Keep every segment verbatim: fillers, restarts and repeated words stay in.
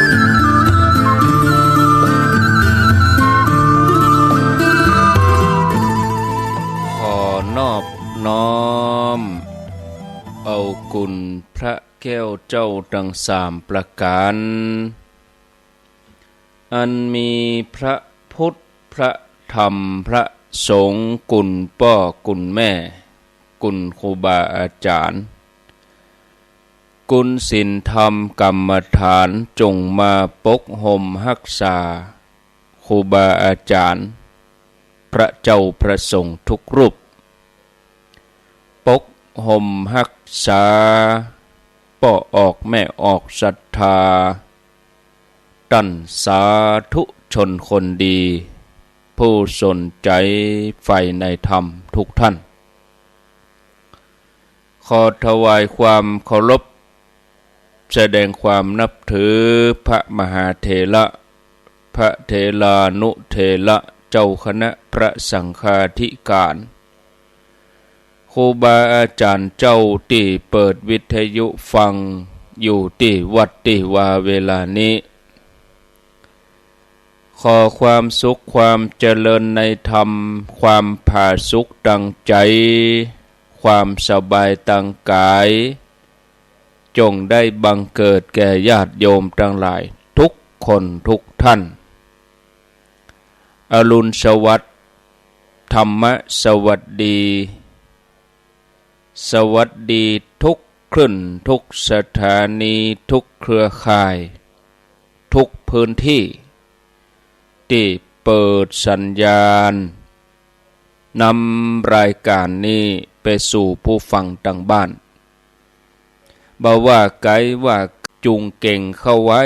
ขอนอบน้อมเอาคุณพระแก้วเจ้าตังสามประก๋าน อันมีพระพุทธ พระธรรม พระสงฆ์ คุณป้อ คุณแม่ คุณครูบาอาจ๋ารย์ คุณศีลธรรมกรรมฐาน จงมาปกห่มฮักษา ครูบาอาจ๋ารย์ พระเจ้าพระสงฆ์ทุกรูป ปกห่มฮักษา ป้อออกแม่ออกศรัทธา ต้านสาธุชนคนดี ผู้สนใจ๋ใฝ่ในธรรมทุกท่าน ขอถวายความเคารพ แสดงความนับถือพระมหาเถระ พระเถรานุเถระ เจ้าคณะพระสังฆาธิการ ครูบาอาจ๋ารย์เจ้าตี้เปิดวิทยุฟังอยู่ตี้วัดตี้วาเวลานี้ ขอความสุขความเจริญในธรรม ความผาสุกตังใจ๋ ความสบายตังก๋าย จงได้บังเกิดแก่ญาติโยมตังหลายทุกคนทุกท่าน อรุณสวัสดิ์ ธรรมะสวัสดี สวัสดีทุกคลื่น ทุกสถานี ทุกเครือข่าย ทุกพื้นที่ ตี้เปิดสัญญาณ นำรายก๋านนี้ไปสู่ผู้ฟังตังบ้าน บ่ว่าไก๋ว่า จุ่งเก่งเข้าไว้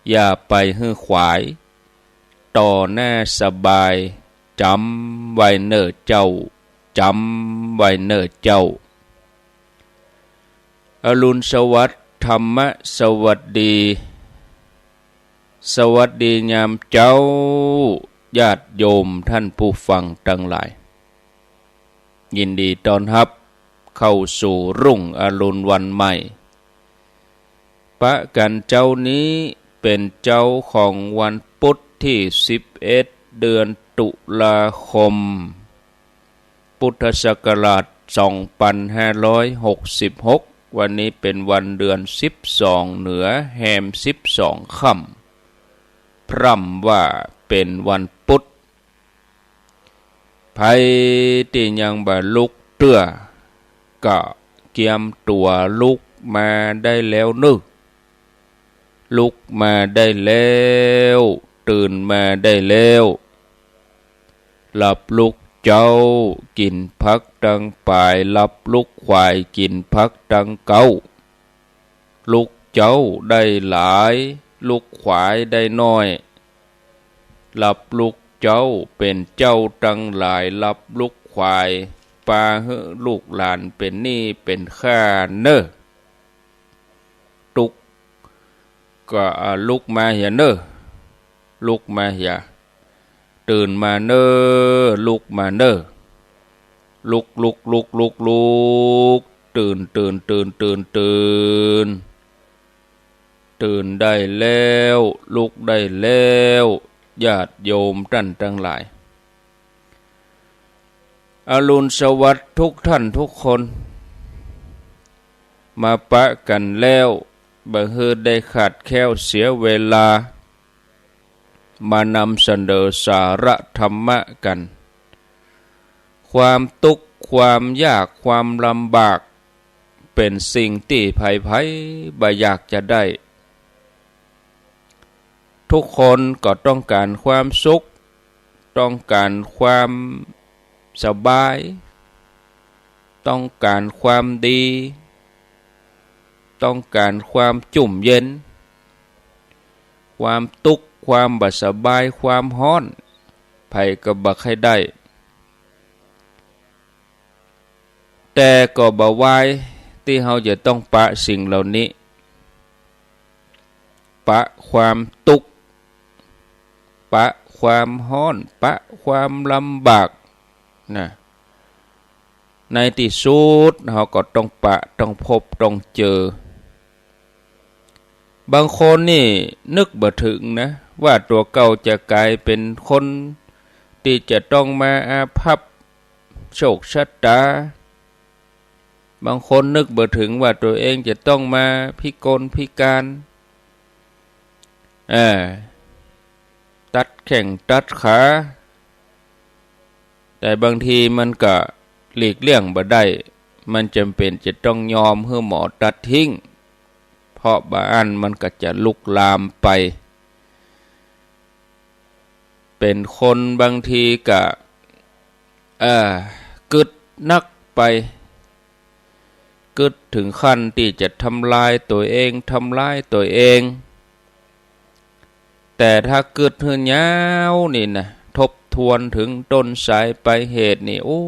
อย่าไปหื้อขวาย ต่อหน้าสบาย จ๋ำไว้เน่อเจ้า จ๋ำไว้เน่อเจ้า อรุณสวัสดิ์ ธรรมะสวัสดี สวัสดียามเจ๊า ญาติโยมท่านผู้ฟังตังหลาย ยินดีต้อนฮับเข้าสู่รุ่งอรุณวันใหม่ ปะกั๋นเจ๊านี้เป๋นเจ๊าของวันปุ๊ดตี้สิบเอ็ด เดือนตุลาคม พุทธศักราชสองปันห้าร้อยหกสิบหก วันนี้เป๋นวันเดือนสิบสองเหนือ แฮมสิบสองค่ำ พร่ำว่าเป๋นวันปุ๊ด ใผตี้ยังบ่ลุกเตื้อ ก็เกียมตั๋วลุกมาได้แล้วเน่อ ลุกมาได้แล้ว ตื่นมาได้แล้ว หลับลุกเจ๊า กิ๋นผักตังป๋าย หลับลุกขวาย กิ๋นผักตังเก๊า ลุกเจ๊าได้หลาย ลุกขวายได้น้อย หลับลุกเจ๊าเป๋นเจ๊าตังหลาย หลับลุกขวาย ปาหื้อลูกหลานเป๋นหนี้เป๋นข้าเน่อ ตุ๊ก ก็ อ่า ลุกมาเหียเน่อ ลุกมาเหีย ตื่นมาเน่อ ลุกมาเน่อ ลุก ลุก ลุก ลุก ลุก ตื่น ตื่น ตื่น ตื่น ตื่น ตื่นได้แล้ว ลุกได้แล้ว ญาติโยมต้านตังหลาย อรุณสวัสดิ์ทุกท่านทุกคน มาปะกั๋นแล้ว บ่หื้อได้ขาดแคลนเสียเวลา มานำเสนอสาระธรรมะกั๋น ความตุ๊กข์ ความยาก ความลำบาก เป๋นสิ่งตี้ใผๆ บ่อยากจะได้ ทุกคนก็ต้องก๋านความสุข ต้องก๋านความสบาย ต้องก๋านความดี ต้องก๋านความจุ่มเย็น ความตุ๊กข์ ความบ่สบาย ความฮ้อน ใผก็บ่ใค่ได้ แต่ก็บ่วายตี้เฮาจะต้องปะสิ่งเหล่านี้ ปะความตุ๊กข์ ปะความฮ้อน ปะความลำบาก นะ ในตี้สุดเฮาก็ต้องปะ ต้องพบ ต้องเจอ บางคนนี่นึกบ่เถิงนะ ว่าตั๋วเก่าจะก๋ายเป๋นคนตี้จะต้องมาอาภัพโชคชะตา บางคนนึกบ่เถิงว่าตั๋วเองจะต้องมาพิกลพิการ เออ ตัดแข้งตัดขา แต่บางทีมันก็หลีกเลี่ยงบ่ได้ มันจ๋ำเป๋นจะต้องยอมหื้อหมอตัดทิ้ง เพราะบ่อั้นมันก็จะลุกลามไป เป๋นคนบางทีก็ เอ่อ กึ๊ดนักไป กึ๊ดเถิงขั้นตี้จะทำลายตั๋วเอง ทำร้ายตั๋วเอง แต่ถ้ากึ๊ดหื้อยาวนี่นะ ทบทวนเถิงต้นสายปลายเหตุนี่ โอ้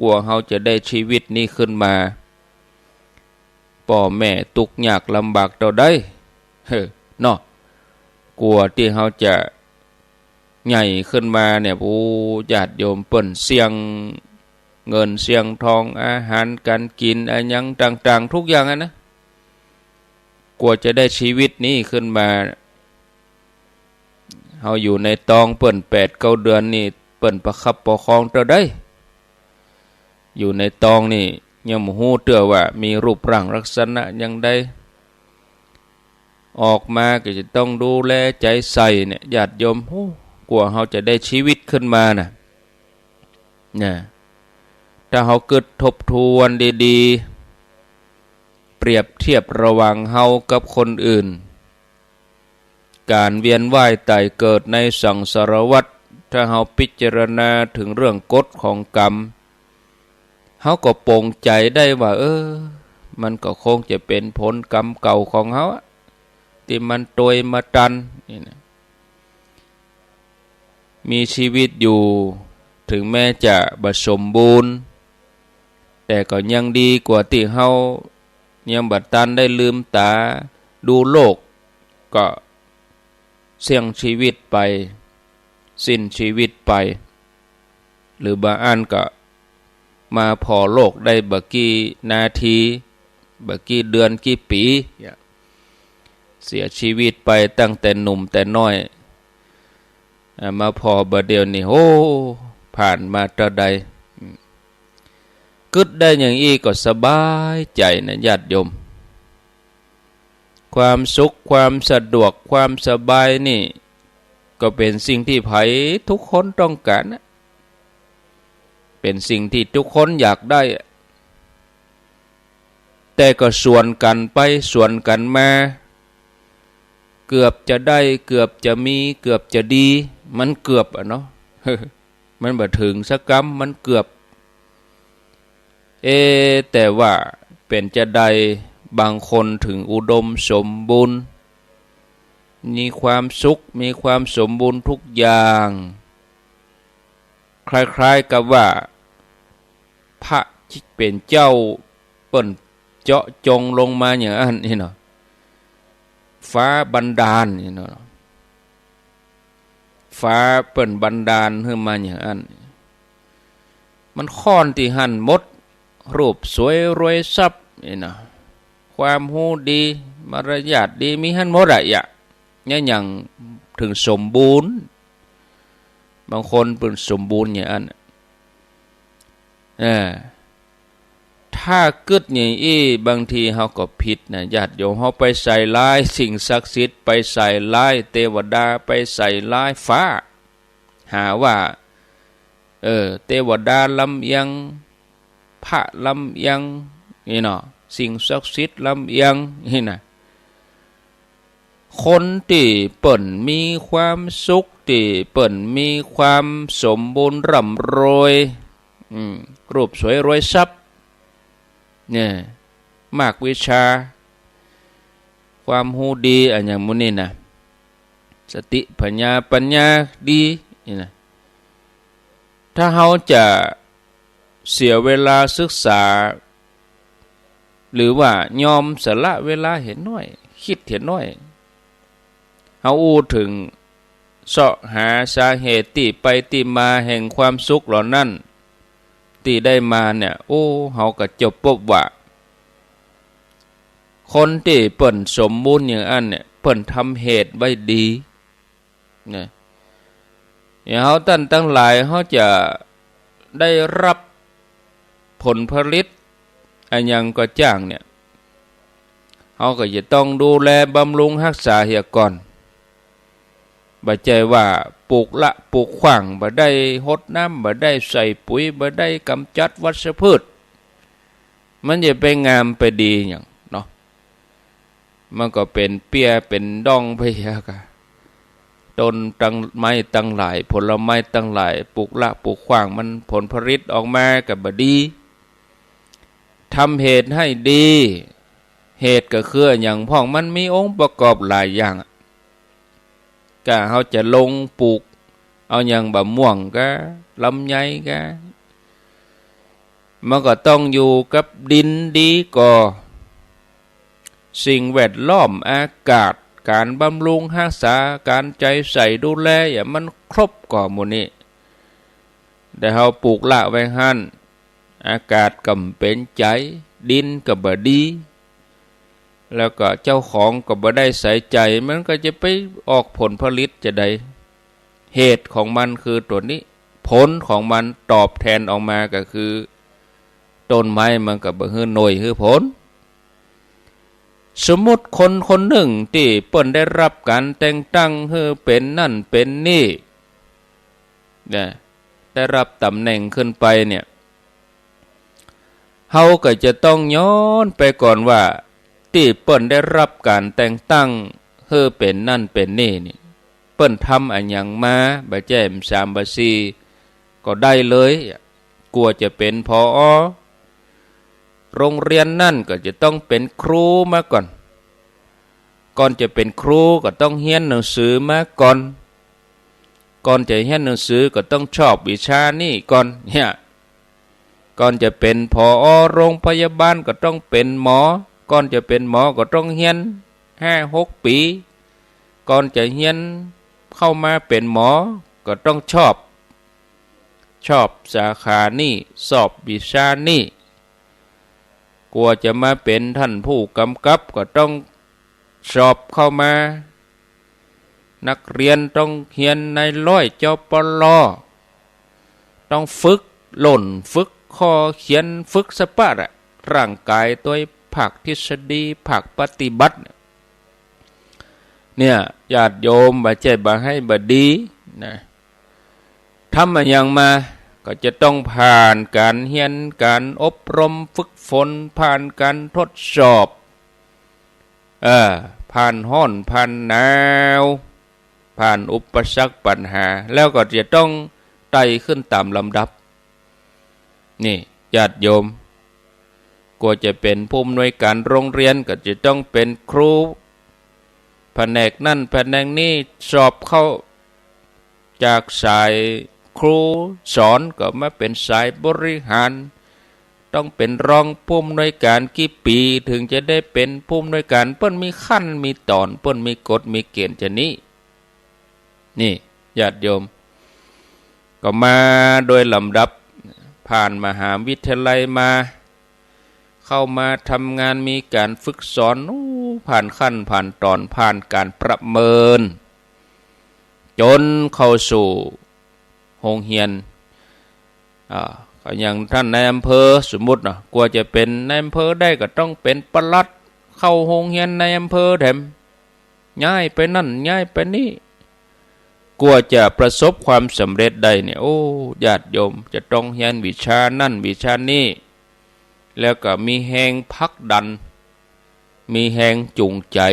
กว่าเฮาจะได้ชีวิตนี้ขึ้นมา ป้อแม่ตุ๊กยากลำบากเต้าใด เฮ้อ เนาะ กว่าตี้เฮาจะใหญ่ขึ้นมาเนี่ย โอ้ ญาติโยม เปิ้นเสี่ยงเงินเสี่ยงทอง อาหารก๋านกิ๋น อะหยังต่างๆ ทุกอย่างอะนะ กว่าจะได้ชีวิตนี้ขึ้นมา เฮาอยู่ในต๊องเปิ้นแปดเก้าเดือนนี่ เปิ้นประคับประคองเต้าใด อยู่ในต๊องนี่ยังบ่ฮู้เตื้อว่ามีรูปร่างลักษณะหยังใด ออกมาก็จะต้องดูแลใจ๋ใส่เนี่ย ญาติโยม โอ้ กว่าเฮาจะได้ชีวิตขึ้นมาน่ะ นะ ถ้าเฮากึ๊ดทบทวนดีๆ เปรียบเทียบระหว่างเฮากับคนอื่น ก๋านเวียนว่ายต๋ายเกิดในสังสารวัฏ ถ้าเฮาพิจารณาเถิงเรื่องกฎของกรรม เฮาก็ปลงใจ๋ได้ว่า เออ มันก็คงจะเป๋นผลกรรมเก่าของเฮาอะ ตี้มันตวยมาตันนี่นะ มีชีวิตอยู่ เถิงแม้จะบ่สมบูรณ์ แต่ก็ยังดีกว่าตี้เฮายังบ่ตันได้ลืมต๋าดูโลก ก็เสี้ยงชีวิตไป สิ้นชีวิตไป หรือบ่อั้นก็มาผ่อโลกได้บ่กี่นาที บ่กี่เดือนกี่ปี๋ เสียชีวิตไปตั้งแต่หนุ่มแต่น้อย อ่า มาผ่อบ่าเดี่ยวนี้ โอ้ ผ่านมาเต้าใด อืม กึ๊ดได้อย่างอี้ก็สบายใจ๋นะ ญาติโยม ความสุข ความสะดวก ความสบายนี่ ก็เป๋นสิ่งตี้ใผทุกคนต้องก๋านนะ เป๋นสิ่งตี้ทุกคนอยากได้อะ แต่ก็สวนกั๋นไปสวนกั๋นมา เกือบจะได้ เกือบจะมี เกือบจะดี มันเกือบอะเนาะ มันบ่เถิงสักกำ มันเกือบ เอ แต่ว่าเป๋นจาใด บางคนเถิงอุดมสมบูรณ์ มีความสุข มีความสมบูรณ์ทุกอย่าง คล้ายๆ กับว่า พระเป๋นเจ้าเปิ้นเจาะจงลงมาอย่างอั้นนี่เนาะ ฟ้าบันดาลนี่เนาะ ฟ้าเปิ้นบันดาลหื้อมาอย่างอั้น มันค่อนตี้หั้นหมด รูปสวยรวยทรัพย์นี่เนาะ ความฮู้ดี มารยาทดี มีหั้นหมดอะ ยะ เนี่ยอย่างเถิงสมบูรณ์ บางคนเปิ้นสมบูรณ์อย่างอั้น เออ ถ้ากึ๊ดอย่างอี้ บางทีเฮาก็ผิดนะ ญาติโยม เฮาไปใส่ร้ายสิ่งศักดิ์สิทธิ์ ไปใส่ร้ายเตวดา ไปใส่ร้ายฟ้า หาว่า เออ เตวดาลำเอียง พระลำเอียง นี่เนาะ สิ่งศักดิ์สิทธิ์ลำเอียง นี่นะ คนตี้เปิ้นมีความสุข ตี้เปิ้นมีความสมบูรณ์ร่ำรวย อืม รูปสวยรวยทรัพย์ เนี่ย มากวิชา ความฮู้ดี อะอย่างหมู่นี้นะ สติผญาปัญญาดี นี่นะ ถ้าเฮาจะเสียเวลาศึกษา หรือว่ายอมสละเวลาเหียน้อย กึ๊ดเหียน้อย เฮาอู้เถิง เซาะหาสาเหตุตี้ไปตี้มาแห่งความสุขเหล่านั้น ตี้ได้มาเนี่ย โอ้ เฮาก็จะปบว่า คนตี้เปิ้นสมบูรณ์อย่างอั้นเนี่ย เปิ้นทำเหตุไว้ดี นะ อย่างเฮาต้านตังหลาย เฮาจะได้ฮับผลผลิตอะหยังก็จ้างเนี่ย เฮาก็จะต้องดูแลบำรุงฮักษาเหียก่อน บ่ใจ้ว่าปลูกละปลูกขว้าง บ่ได้ฮดน้ำ บ่ได้ใส่ปุ๋ย บ่ได้กำจัดวัชพืช มันจะไปงามไปดีหยังเนาะ มันก็เป๋นเปี้ยเป๋นด้องไปเหียก่ะ ต้นตัง ไม้ตังหลาย ผลไม้ตังหลาย ปลูกละปลูกขว้าง มันผลผลิตออกมาก็บ่ดี ทำเหตุให้ดี เหตุก็คืออะหยังพ่อง มันมีองค์ประกอบหลายอย่างอะ ก่าเฮาจะลงปลูก เอาหยัง บ่าม่วงกา ลำไยกา มันก็ต้องอยู่กับดินดีก่อ สิ่งแวดล้อม อากาศ ก๋านบำรุงฮักษา ก๋านใจ๋ใส่ดูแล อะ มันครบก่อหมู่นี้ แต่เฮาปลูกละไว้หั้น อากาศก็บ่เป๋นใจ๋ ดินก็บ่ดี แล้วก็เจ้าของก็บ่ได้ใส่ใจ๋ มันก็จะไปออกผลผลิตจาใด เหตุของมันคือตั๋วนี้ ผลของมันตอบแทนออกมาก็คือ ต้นไม้มันก็บ่หื้อหน่วยหื้อผล สมมุติคนคนนึ่งตี้เปิ้นได้ฮับก๋านแต่งตั้งหื้อเป๋นนั่นเป๋นนี่ นะ ได้ฮับต๋ำแหน่งขึ้นไปเนี่ย เฮาก็จะต้องย้อนไปก่อนว่า ตี้เปิ้นได้ฮับก๋านแต่งตั้งหื้อเป๋นนั่นเป๋นนี่นี่ เปิ้นทำอะหยังมา บ่ใจ้บ่สามบ่สี่ก็ได้เลย กว่าจะเป๋น ผอ. โฮงเฮียนนั่นก็จะต้องเป๋นครูมาก่อน ก่อนจะเป๋นครูก็ต้องเฮียนหนังสือมาก่อน ก่อนจะเฮียนหนังสือก็ต้องชอบวิชานี้ก่อน เนี่ย ก่อนจะเป๋น ผอ. โฮงพยาบาลก็ต้องเป๋นหมอ ก่อนจะเป๋นหมอก็ต้องเฮียนห้าหกปี๋ ก่อนจะเฮียนเข้ามาเป๋นหมอก็ต้องชอบ ชอบสาขานี้ ชอบวิชานี้ กว่าจะมาเป๋นต้านผู้ก๋ำกับก็ต้องสอบเข้ามา นักเฮียนต้องเฮียนนายฮ้อย จปร. ต้องฝึกล่น ฝึกข้อเขียน ฝึกสะปาดอะ ร่างก๋ายตวย ภาคทฤษฎี ภาคปฏิบัติ เนี่ย ญาติโยม บ่ใจ้บ่าไห้บ่ดีนะ ทำอะหยังมาก็จะต้องผ่านก๋านเฮียน ก๋านอบรมฝึกฝน ผ่านก๋านทดสอบ เออ ผ่านฮ้อน ผ่านหนาว ผ่านอุปสรรคปัญหา แล้วก็จะต้องไต่ขึ้นต๋ามลำดับ นี่ ญาติโยม กว่าจะเป๋นผู้อำนวยก๋านโฮงเฮียนก็จะต้องเป๋นครู แผนกนั่นแผนกนี้ สอบเข้า จากสายครูสอนก็มาเป๋นสายบริหาร ต้องเป๋นรองผู้อำนวยก๋านกี่ปี๋ เถิงจะได้เป๋นผู้อำนวยก๋าน เปิ้นมีขั้นมีต๋อน เปิ้นมีกฎมีเกณฑ์จานี้ นี่ ญาติโยม ก็มาโดยลำดับ ผ่านมหาวิทยาลัยมา เข้ามาทำงาน มีก๋านฝึกสอน อู้ ผ่านขั้น ผ่านต๋อน ผ่านก๋านประเมิน จ๋นเข้าสู่โฮงเฮียน อ่า ก็อย่างต้านนายอำเภอ สมมุติเนาะ กว่าจะเป๋นนายอำเภอได้ก็ต้องเป๋นปลัด เข้าโฮงเฮียนนายอำเภอแถม ย้ายไปนั่น ย้ายไปนี่ กว่าจะประสบความสำเร็จได้เนี่ย โอ้ ญาติโยม จะต้องเฮียนวิชานั่นวิชานี้ แล้วก็มีแฮงผลักดัน มีแฮงจูงใจ๋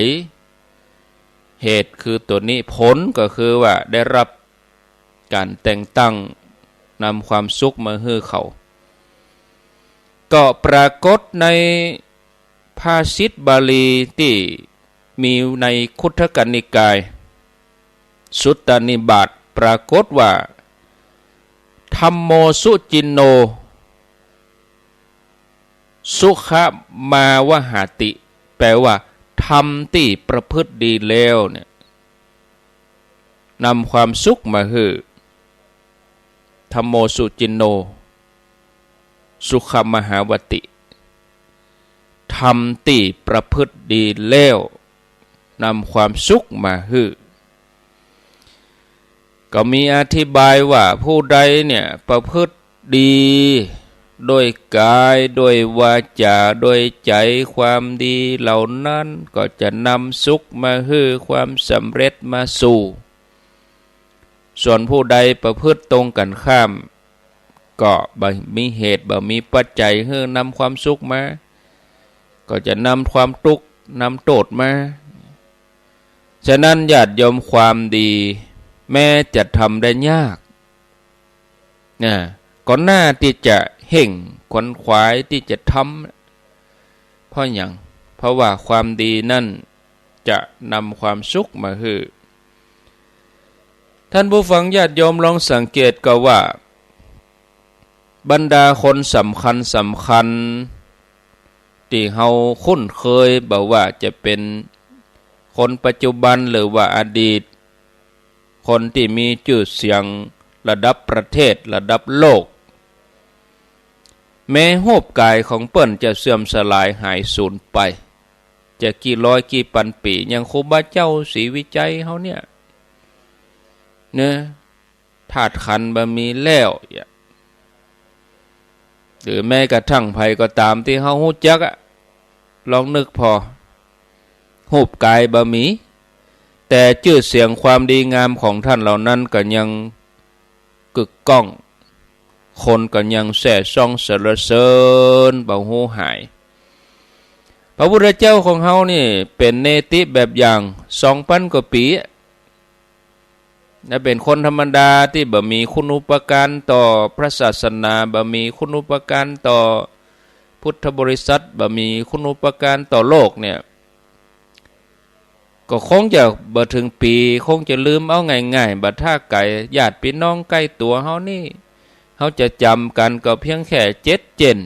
เหตุคือตั๋วนี้ ผลก็คือว่าได้ฮับก๋านแต่งตั้ง นำความสุขมาหื้อเขา ก็ปรากฏในภาษิตบาลีตี้มีในคุตทกนิกาย สุตตนิบาต ปรากฏว่า ธัมโมสุจินโน สุขมาวหาติ แปลว่า ธรรมตี้ประพฤติดีแล้วเนี่ย นำความสุขมาหื้อ ธัมโมสุจินโน สุขมหาวติ ธรรมตี้ประพฤติดีแล้ว นำความสุขมาหื้อ ก็มีอธิบายว่าผู้ใดเนี่ยประพฤติดีด้วยก๋าย ด้วยวาจ๋า ด้วยใจ๋ ความดีเหล่านั้นก็จะนำสุขมาหื้อ ความสำเร็จมาสู่ ส่วนผู้ใดประพฤติตรงกั๋นข้าม ก็บ่มีเหตุ บ่มีปัจจัยหื้อนำความสุขมา ก็จะนำความตุ๊กข์ นำโต้ษมา ฉะนั้นญาติโยม ความดีแม้จะทำได้ยากนะ ก็น่าที่จะเฮ่งขวนขวายที่จะทำ เพราะหยัง เพราะว่าความดีนั่นจะนำความสุขมาหื้อ ท่านผู้ฟังญาติโยมลองสังเกตก็ว่า บรรดาคนสำคัญสำคัญตี้เฮาคุ้นเคย บ่ว่าจะเป๋นคนปัจจุบันหรือว่าอดีต คนตี้มีจื้อเสียงระดับประเทศ ระดับโลก แม้ฮูปก๋ายของเปิ้นจะเสื่อมสลายหายสูญไป จะกี่ร้อยกี่ปันปี๋ อย่างครูบาเจ้าศรีวิชัยเฮาเนี่ย เนาะ ธาตุขันธ์บ่มีแล้ว หรือแม้กระทั่งใผก็ต๋ามตี้เฮาฮู้จักอะ ลองนึกผ่อ ฮูปก๋ายบ่มี แต่จื้อเสียงความดีงามของท่านเหล่านั้นก็ยังกึกก้อง คนก็ยังแซ่ซ่องสรรเสริญบ่ฮู้หาย พระพุทธเจ้าของเฮานี่เป๋นเนติแบบอย่าง สองปันกว่าปี๋ และเป๋นคนธรรมดาตี้บ่มีคุณูปการต่อพระศาสนา บ่มีคุณูปการต่อพุทธบริษัท บ่มีคุณูปการต่อโลกเนี่ย ก็คงจะบ่เถิงปี๋ คงจะลืมเอาง่ายๆ บ่ถ้าไก๋ ญาติปี้น้องใก้ตั๋วเฮานี่ เฮาจะจ๋ำกั๋นก็เพียงแค่เจ็ดเจ้น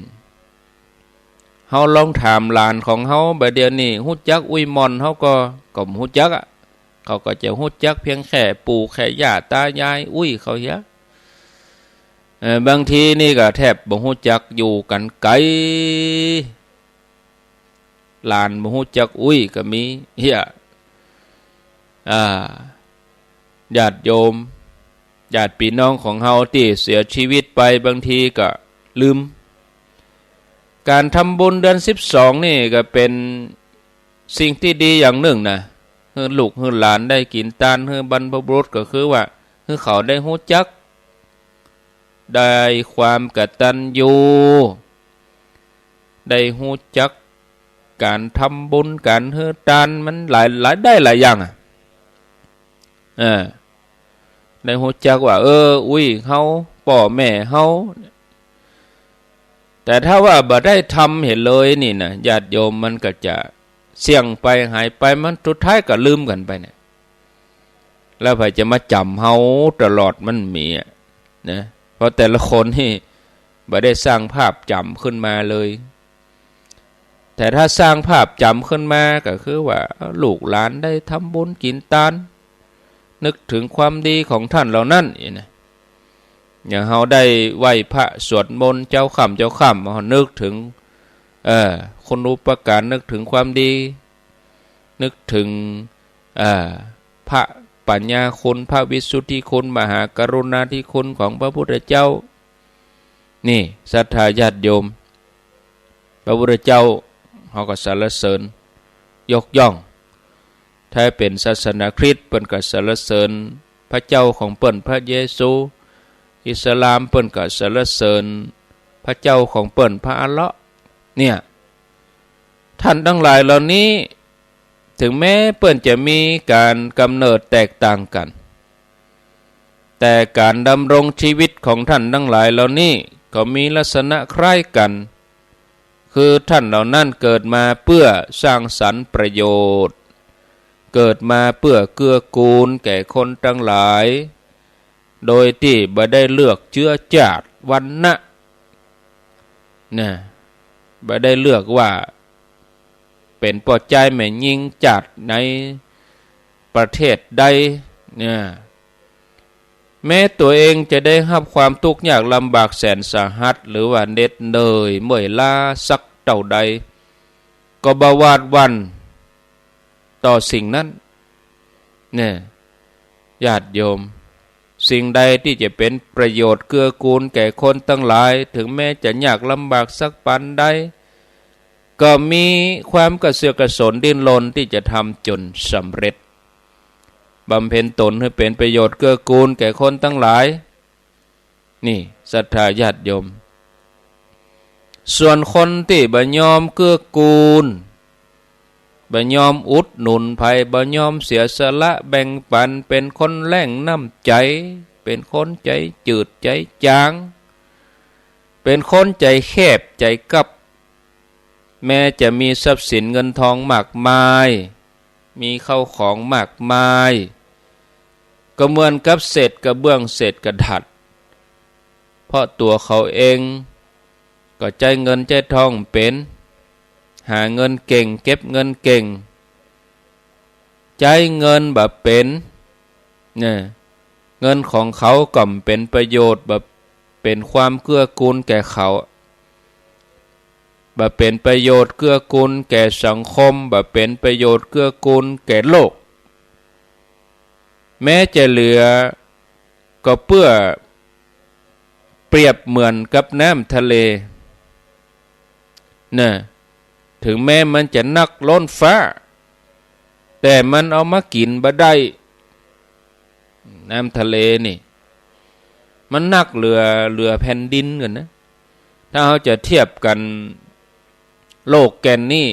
เฮาลองถามหลานของเฮาบ่าเดี่ยวนี้ ฮู้จักอุ้ยม่อน เฮาก็ ก็บ่ฮู้จักอะ เขาก็จะฮู้จักเพียงแค่ปู่แค่ย่าต๋ายายอุ้ยเขาเหีย เอ่อ บางทีนี่ก็แทบบ่ฮู้จัก อยู่กั๋นไก๋ หลานบ่ฮู้จักอุ้ยก็มีเหีย อ่า ญาติโยม ญาติปี้น้องของเฮาตี้เสียชีวิตไป บางทีก็ลืม ก๋านทำบุญเดือนสิบสองนี่ก็เป๋นสิ่งตี้ดีอย่างนึ่งนะ หื้อลูกหื้อหลานได้กิ๋นตาน หื้อบรรพบุรุษ ก็คือว่า หื้อเขาได้ฮู้จัก ได้ความกตัญญู ได้ฮู้จักก๋านทำบุญ ก๋านหื้อตาน มันหลาย หลาย ได้หลายอย่างอะ เออ ได้ฮู้จักว่า เออ อุ้ยเฮา ป้อแม่เฮา แต่ถ้าว่าบ่ได้ทำเหียเลยนี่นะ ญาติโยม มันก็จะเสี้ยงไป หายไป มันสุดท้ายก็ลืมกั๋นไปเนี่ย แล้วใผจะมาจ๋ำเฮาตลอด มันมีอะนะ เพราะแต่ละคนนี่บ่ได้สร้างภาพจ๋ำขึ้นมาเลย แต่ถ้าสร้างภาพจ๋ำขึ้นมาก็คือว่า ลูกหลานได้ทำบุญกิ๋นตาน นึกเถิงความดีของท่านเหล่านั้นนี่นะ อย่างเฮาได้ไหว้พระสวดมนต์เจ๊าค่ำเจ๊าค่ำ เฮานึกเถิง เอ่อ คุณูปการ นึกเถิงความดี นึกเถิง เอ่อ พระปัญญาคุณ พระวิสุทธิคุณ มหากรุณาธิคุณของพระพุทธเจ้า นี่ ศรัทธาญาติโยม พระพุทธเจ้าเฮาก็สรรเสริญยกย่อง ถ้าเป๋นศาสนาคริสต์ เปิ้นก็สรรเสริญพระเจ้าของเปิ้น พระเยซู อิสลาม เปิ้นก็สรรเสริญพระเจ้าของเปิ้น พระอัลเลาะห์ เนี่ย ท่านตังหลายเหล่านี้ เถิงแม้เปิ้นจะมีก๋านก๋ำเนิดแตกต่างกั๋น แต่ก๋านดำรงชีวิตของท่านตังหลายเหล่านี้ก็มีลักษณะคล้ายกั๋น คือท่านเหล่านั้นเกิดมาเปื้อสร้างสรรค์ประโยชน์ เกิดมาเปื้อเกื้อกูลแก่คนตังหลาย โดยตี้บ่ได้เลือกเจื๊อจาติวรรณะ นะ บ่ได้เลือกว่าเป๋นป้อจายแม่ญิงจาติไหน ประเทศใด เนี่ย แม้ตั๋วเองจะได้ฮับความตุ๊กข์ยากลำบากแสนสาหัส หรือว่าเหน็ดเหนื่อยเมื่อยล้าสักเต้าใด ก็บ่หวาดหวั่น ต่อสิ่งนั้น เนี่ย ญาติโยม สิ่งใดตี้จะเป๋นประโยชน์เกื้อกูลแก่คนตังหลาย เถิงแม้จะยากลำบากสักปานใด ก็มีความกระเสือกกระสนดิ้นรนตี้จะทำจ๋นสำเร็จ บำเพ็ญตนหื้อเป๋นประโยชน์เกื้อกูลแก่คนตังหลาย นี่ศรัทธาญาติโยม ส่วนคนตี้บ่ยอมเกื้อกูล บ่ยอมอุดหนุนใผ บ่ยอมเสียสละแบ่งปัน เป๋นคนแล้งน้ำใจ๋ เป๋นคนใจ๋จืดใจ๋จ๋าง เป๋นคนใจ๋แคบใจ๋กั๊บ แม้จะมีทรัพย์สินเงินทองมากมาย มีเข้าของมากมาย ก็เหมือนกับเศษกระเบื้องเศษกระดาษ เพราะตั๋วเขาเองก็ใจ๊เงินใจ๊ทองเป๋น หาเงินเก่ง เก็บเงินเก่ง ใจ๊เงินบ่เป๋น เนี่ย เงินของเขาก็บ่เป๋นประโยชน์ บ่เป๋นความเกื้อกูลแก่เขา บ่เป๋นประโยชน์เกื้อกูลแก่สังคม บ่เป๋นประโยชน์เกื้อกูลแก่โลก แม้จะเหลือก็เปื้อเปรียบเหมือนกับน้ำทะเล น่ะ เถิงแม้มันจะนักล้นฟ้า แต่มันเอามากิ๋นบ่ได้ น้ำทะเลนี่ มันนักเหลือ เหลือแผ่นดินกั๋นนะ ถ้าเฮาจะเทียบกั๋น โลกแก่นนี้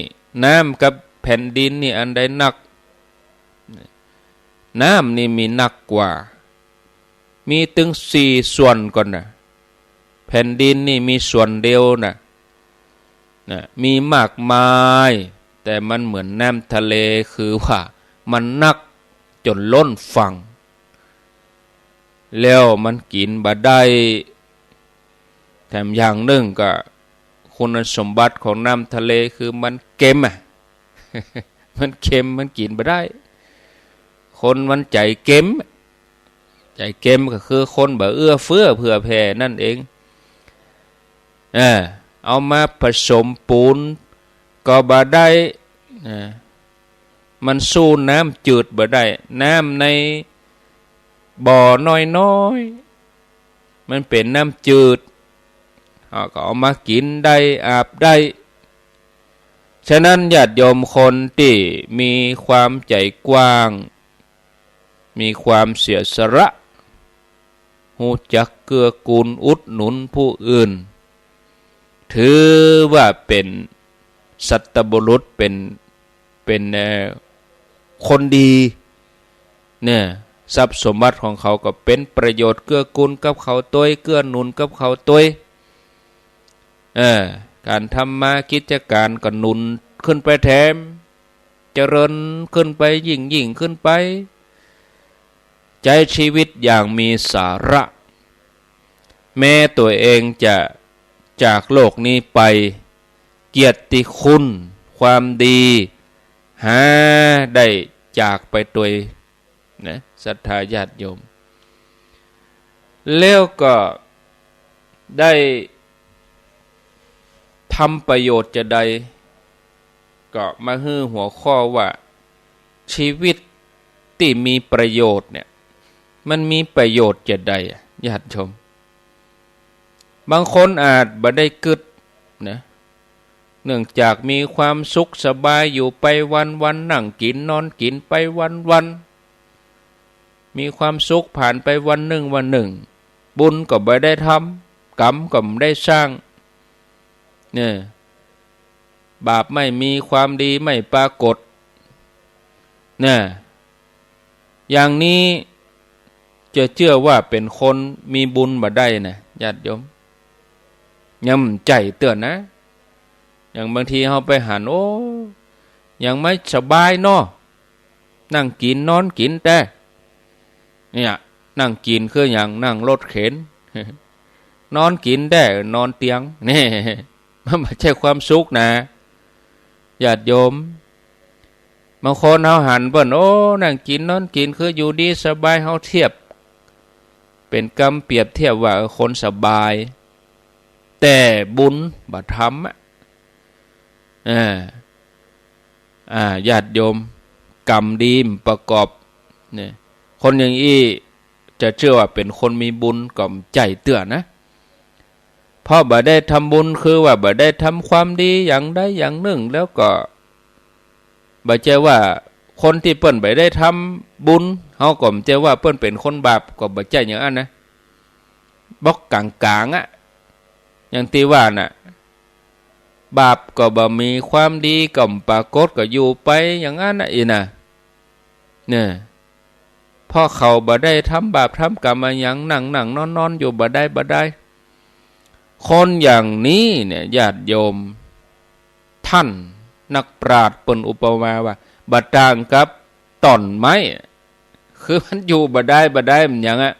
น้ำกับแผ่นดินนี่อันใดนัก น้ำนี่มีนักกว่า มีตึงสี่ส่วนก่อนนะ แผ่นดินนี่มีส่วนเดียวนะ นะ มีมากมาย แต่มันเหมือนน้ำทะเล คือว่ามันนักจ๋นล้นฝั่ง แล้วมันกิ๋นบ่ได้ แถมอย่างนึ่งก็ คุณสมบัติของน้ำทะเลคือมันเค็มอะ มันเค็ม มันกิ๋นบ่ได้ คนมันใจ๋เค็ม ใจ๋เค็มก็คือคนบ่เอื้อเฟื้อเผื่อแผ่นั่นเอง เออ เอามาผสมปูนก็บ่ได้ เออ มันสู้น้ำจืดบ่ได้ น้ำในบ่อน้อยๆ มันเป๋นน้ำจืด เฮาก็เอามากิ๋นได้ อาบได้ ฉะนั้นญาติโยมคนตี้มีความใจ๋กว้าง มีความเสียสละ ฮู้จักเกื้อกูลอุดหนุนผู้อื่น ถือว่าเป๋นสัตบุรุษ เป๋น เป๋น เอ่อ คนดี เนี่ย ทรัพย์สมบัติของเขาก็เป๋นประโยชน์เกื้อกูลกับเขาตวย เกื้อหนุนกับเขาตวย เออ ก๋านทำมากิจก๋านก็หนุนขึ้นไปแถม เจริญขึ้นไป ยิ่งๆ ขึ้นไป ใจ๊ชีวิตอย่างมีสาระ แม้ตั๋วเองจะจากโลกนี้ไป เกียรติคุณ ความดี หาได้จากไปตวย นะ ศรัทธาญาติโยม แล้วก็ได้ทำประโยชน์จาใด ก็มาหื้อหัวข้อว่า ชีวิตตี้มีประโยชน์เนี่ย มันมีประโยชน์จาใดอะ ญาติโยม บางคนอาจบ่ได้กึ๊ดนะ เนื่องจากมีความสุขสบายอยู่ไปวันๆ นั่งกิ๋นนอนกิ๋นไปวันๆ มีความสุขผ่านไปวันนึ่งวันนึ่ง บุญก็บ่ได้ทำ กรรมก็บ่ได้สร้าง เนี่ย บาปไม่มี ความดีไม่ปรากฏ เนี่ย อย่างนี้จะเจื้อว่าเป๋นคนมีบุญบ่ได้นะ ญาติโยม ยังบ่ใจ้เตื้อนะ อย่างบางทีเฮาไปหัน โอ้ ยังไม่สบายเนาะ นั่งกิ๋นนอนกิ๋นแต๊ เนี่ย นั่งกิ๋นคือหยัง นั่งรถเข็น นอนกิ๋นแต๊ นอนเตียง นี่ มันบ่ใจ้ความสุขนะ ญาติโยม บางคนเฮาหันเปิ้น โอ้ นั่งกิ๋นนอนกิ๋นคืออยู่ดีสบาย เฮาเทียบเป๋นกำเปรียบเทียบว่า เออ คนสบาย แต่บุญบ่ทำอะ อ่า อ่า ญาติโยม กรรมดีบ่ประกอบ เนี่ย คนอย่างอี้จะจื้อว่าเป๋นคนมีบุญก็บ่ใจ้เตื้อนะ เพราะบ่ได้ทำบุญ คือว่าบ่ได้ทำความดีอย่างใดอย่างนึ่ง แล้วก็บ่ใจ้ว่าคนตี้เปิ้นบ่ได้ทำบุญ เฮาก็บ่ใจ้ว่าเปิ้นเป๋นคนบาป ก็บ่ใจ้อย่างอั้นนะ บอกก๋างๆ อะ อย่างตี้ว่าน่ะ บาปก็บ่มี ความดีก็บ่ปรากฏ ก็อยู่ไปอย่างอั้นนะ อี้นะ เนี่ย เพราะเขาบ่ได้ทำบาปทำกรรมอะหยัง นั่งๆ นอนๆ อยู่บ่ได้บ่ได้ คนอย่างนี้เนี่ย ญาติโยม ท่านนักปราชญ์เปิ้นอุปมาว่า บ่ต่างกับต้นไม้ คือมันอยู่บ่ได้บ่ได้ มันหยังอะ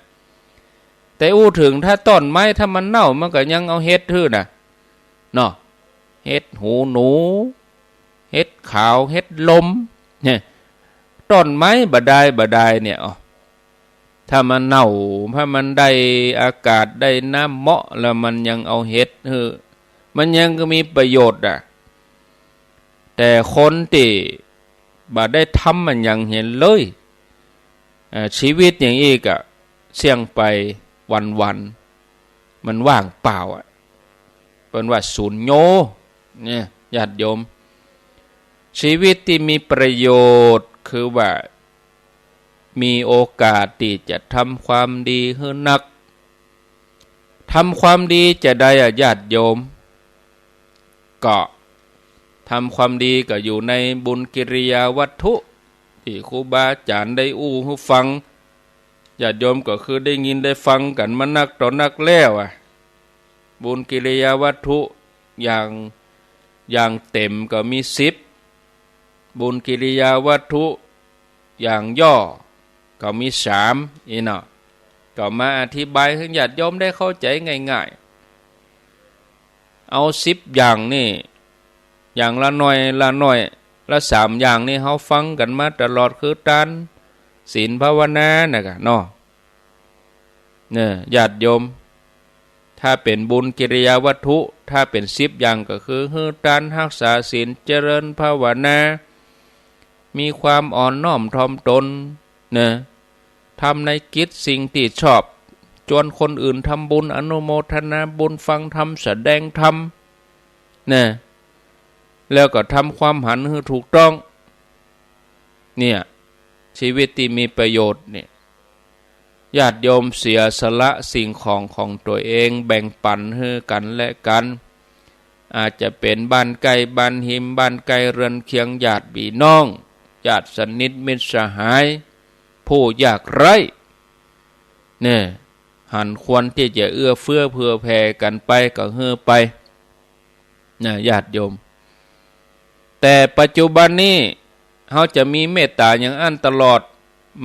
แต่อู้เถิงถ้าต้นไม้ถ้ามันเน่า มันก็ยังเอาเห็ดหื้อน่ะ เนาะ เห็ดหูหนู เห็ดขาว เห็ดลม เนี่ย ต้นไม้บ่ได้บ่ได้เนี่ย อ้อ ถ้ามันเน่า ถ้ามันได้อากาศ ได้น้ำเหมาะ แล้วมันยังเอาเห็ดหื้อ มันยังก็มีประโยชน์อะ แต่คนตี้บ่ได้ทำมันหยังเหียเลย เอ่อ ชีวิตอย่างอี้ก็เสี้ยงไปวันๆ มันว่างเปล่าอะ เปิ้นว่าสูญโญ เนี่ย ญาติโยม ชีวิตตี้มีประโยชน์ คือว่ามีโอกาสตี้จะทำความดีหื้อนัก ทำความดีจาใดอะ ญาติโยม ก็ทำความดีก็อยู่ในบุญกิริยาวัตถุ ตี้ครูบาอาจ๋ารย์ได้อู้หื้อฟัง ญาติโยมก็คือได้ยินได้ฟังกั๋นมานักต่อนักแล้วอะ บุญกิริยาวัตถุอย่าง อย่างเต็มก็มีสิบ บุญกิริยาวัตถุอย่างย่อก็มีสาม อี้เนาะ ก็มาอธิบายหื้อญาติโยมได้เข้าใจ๋ง่ายๆ เอาสิบอย่างนี่ อย่างละหน่อยละหน่อย ละสามอย่างนี่ เฮาฟังกั๋นมาตลอด คือตาน ศีล ภาวนา น่ะกะเนาะ เนี่ย ญาติโยม ถ้าเป๋นบุญกิริยาวัตถุ ถ้าเป๋นสิบอย่างก็คือ หื้อตาน ฮักษาศีล เจริญภาวนา มีความอ่อนน้อมถ่อมตน เนี่ย ทำในกิจสิ่งตี้ชอบ จวนคนอื่นทำบุญ อนุโมทนาบุญ ฟังธรรม แสดงธรรม เนี่ย แล้วก็ทำความหันหื้อถูกต้อง เนี่ย ชีวิตตี้มีประโยชน์เนี่ย ญาติโยมเสียสละสิ่งของของตั๋วเอง แบ่งปั๋นหื้อกั๋นและกั๋น อาจจะเป๋นบ้านใก้บ้านฮิม บ้านใก้เฮือนเคียง ญาติปี้น้อง ญาติสนิทมิตรสหาย ผู้ยากไร้ เนี่ย หันควรตี้จะเอื้อเฟื้อเผื่อแผ่กั๋นไปก็หื้อไป นะ ญาติโยม แต่ปัจจุบันนี้ เฮาจะมีเมตต๋าอย่างอั้นตลอด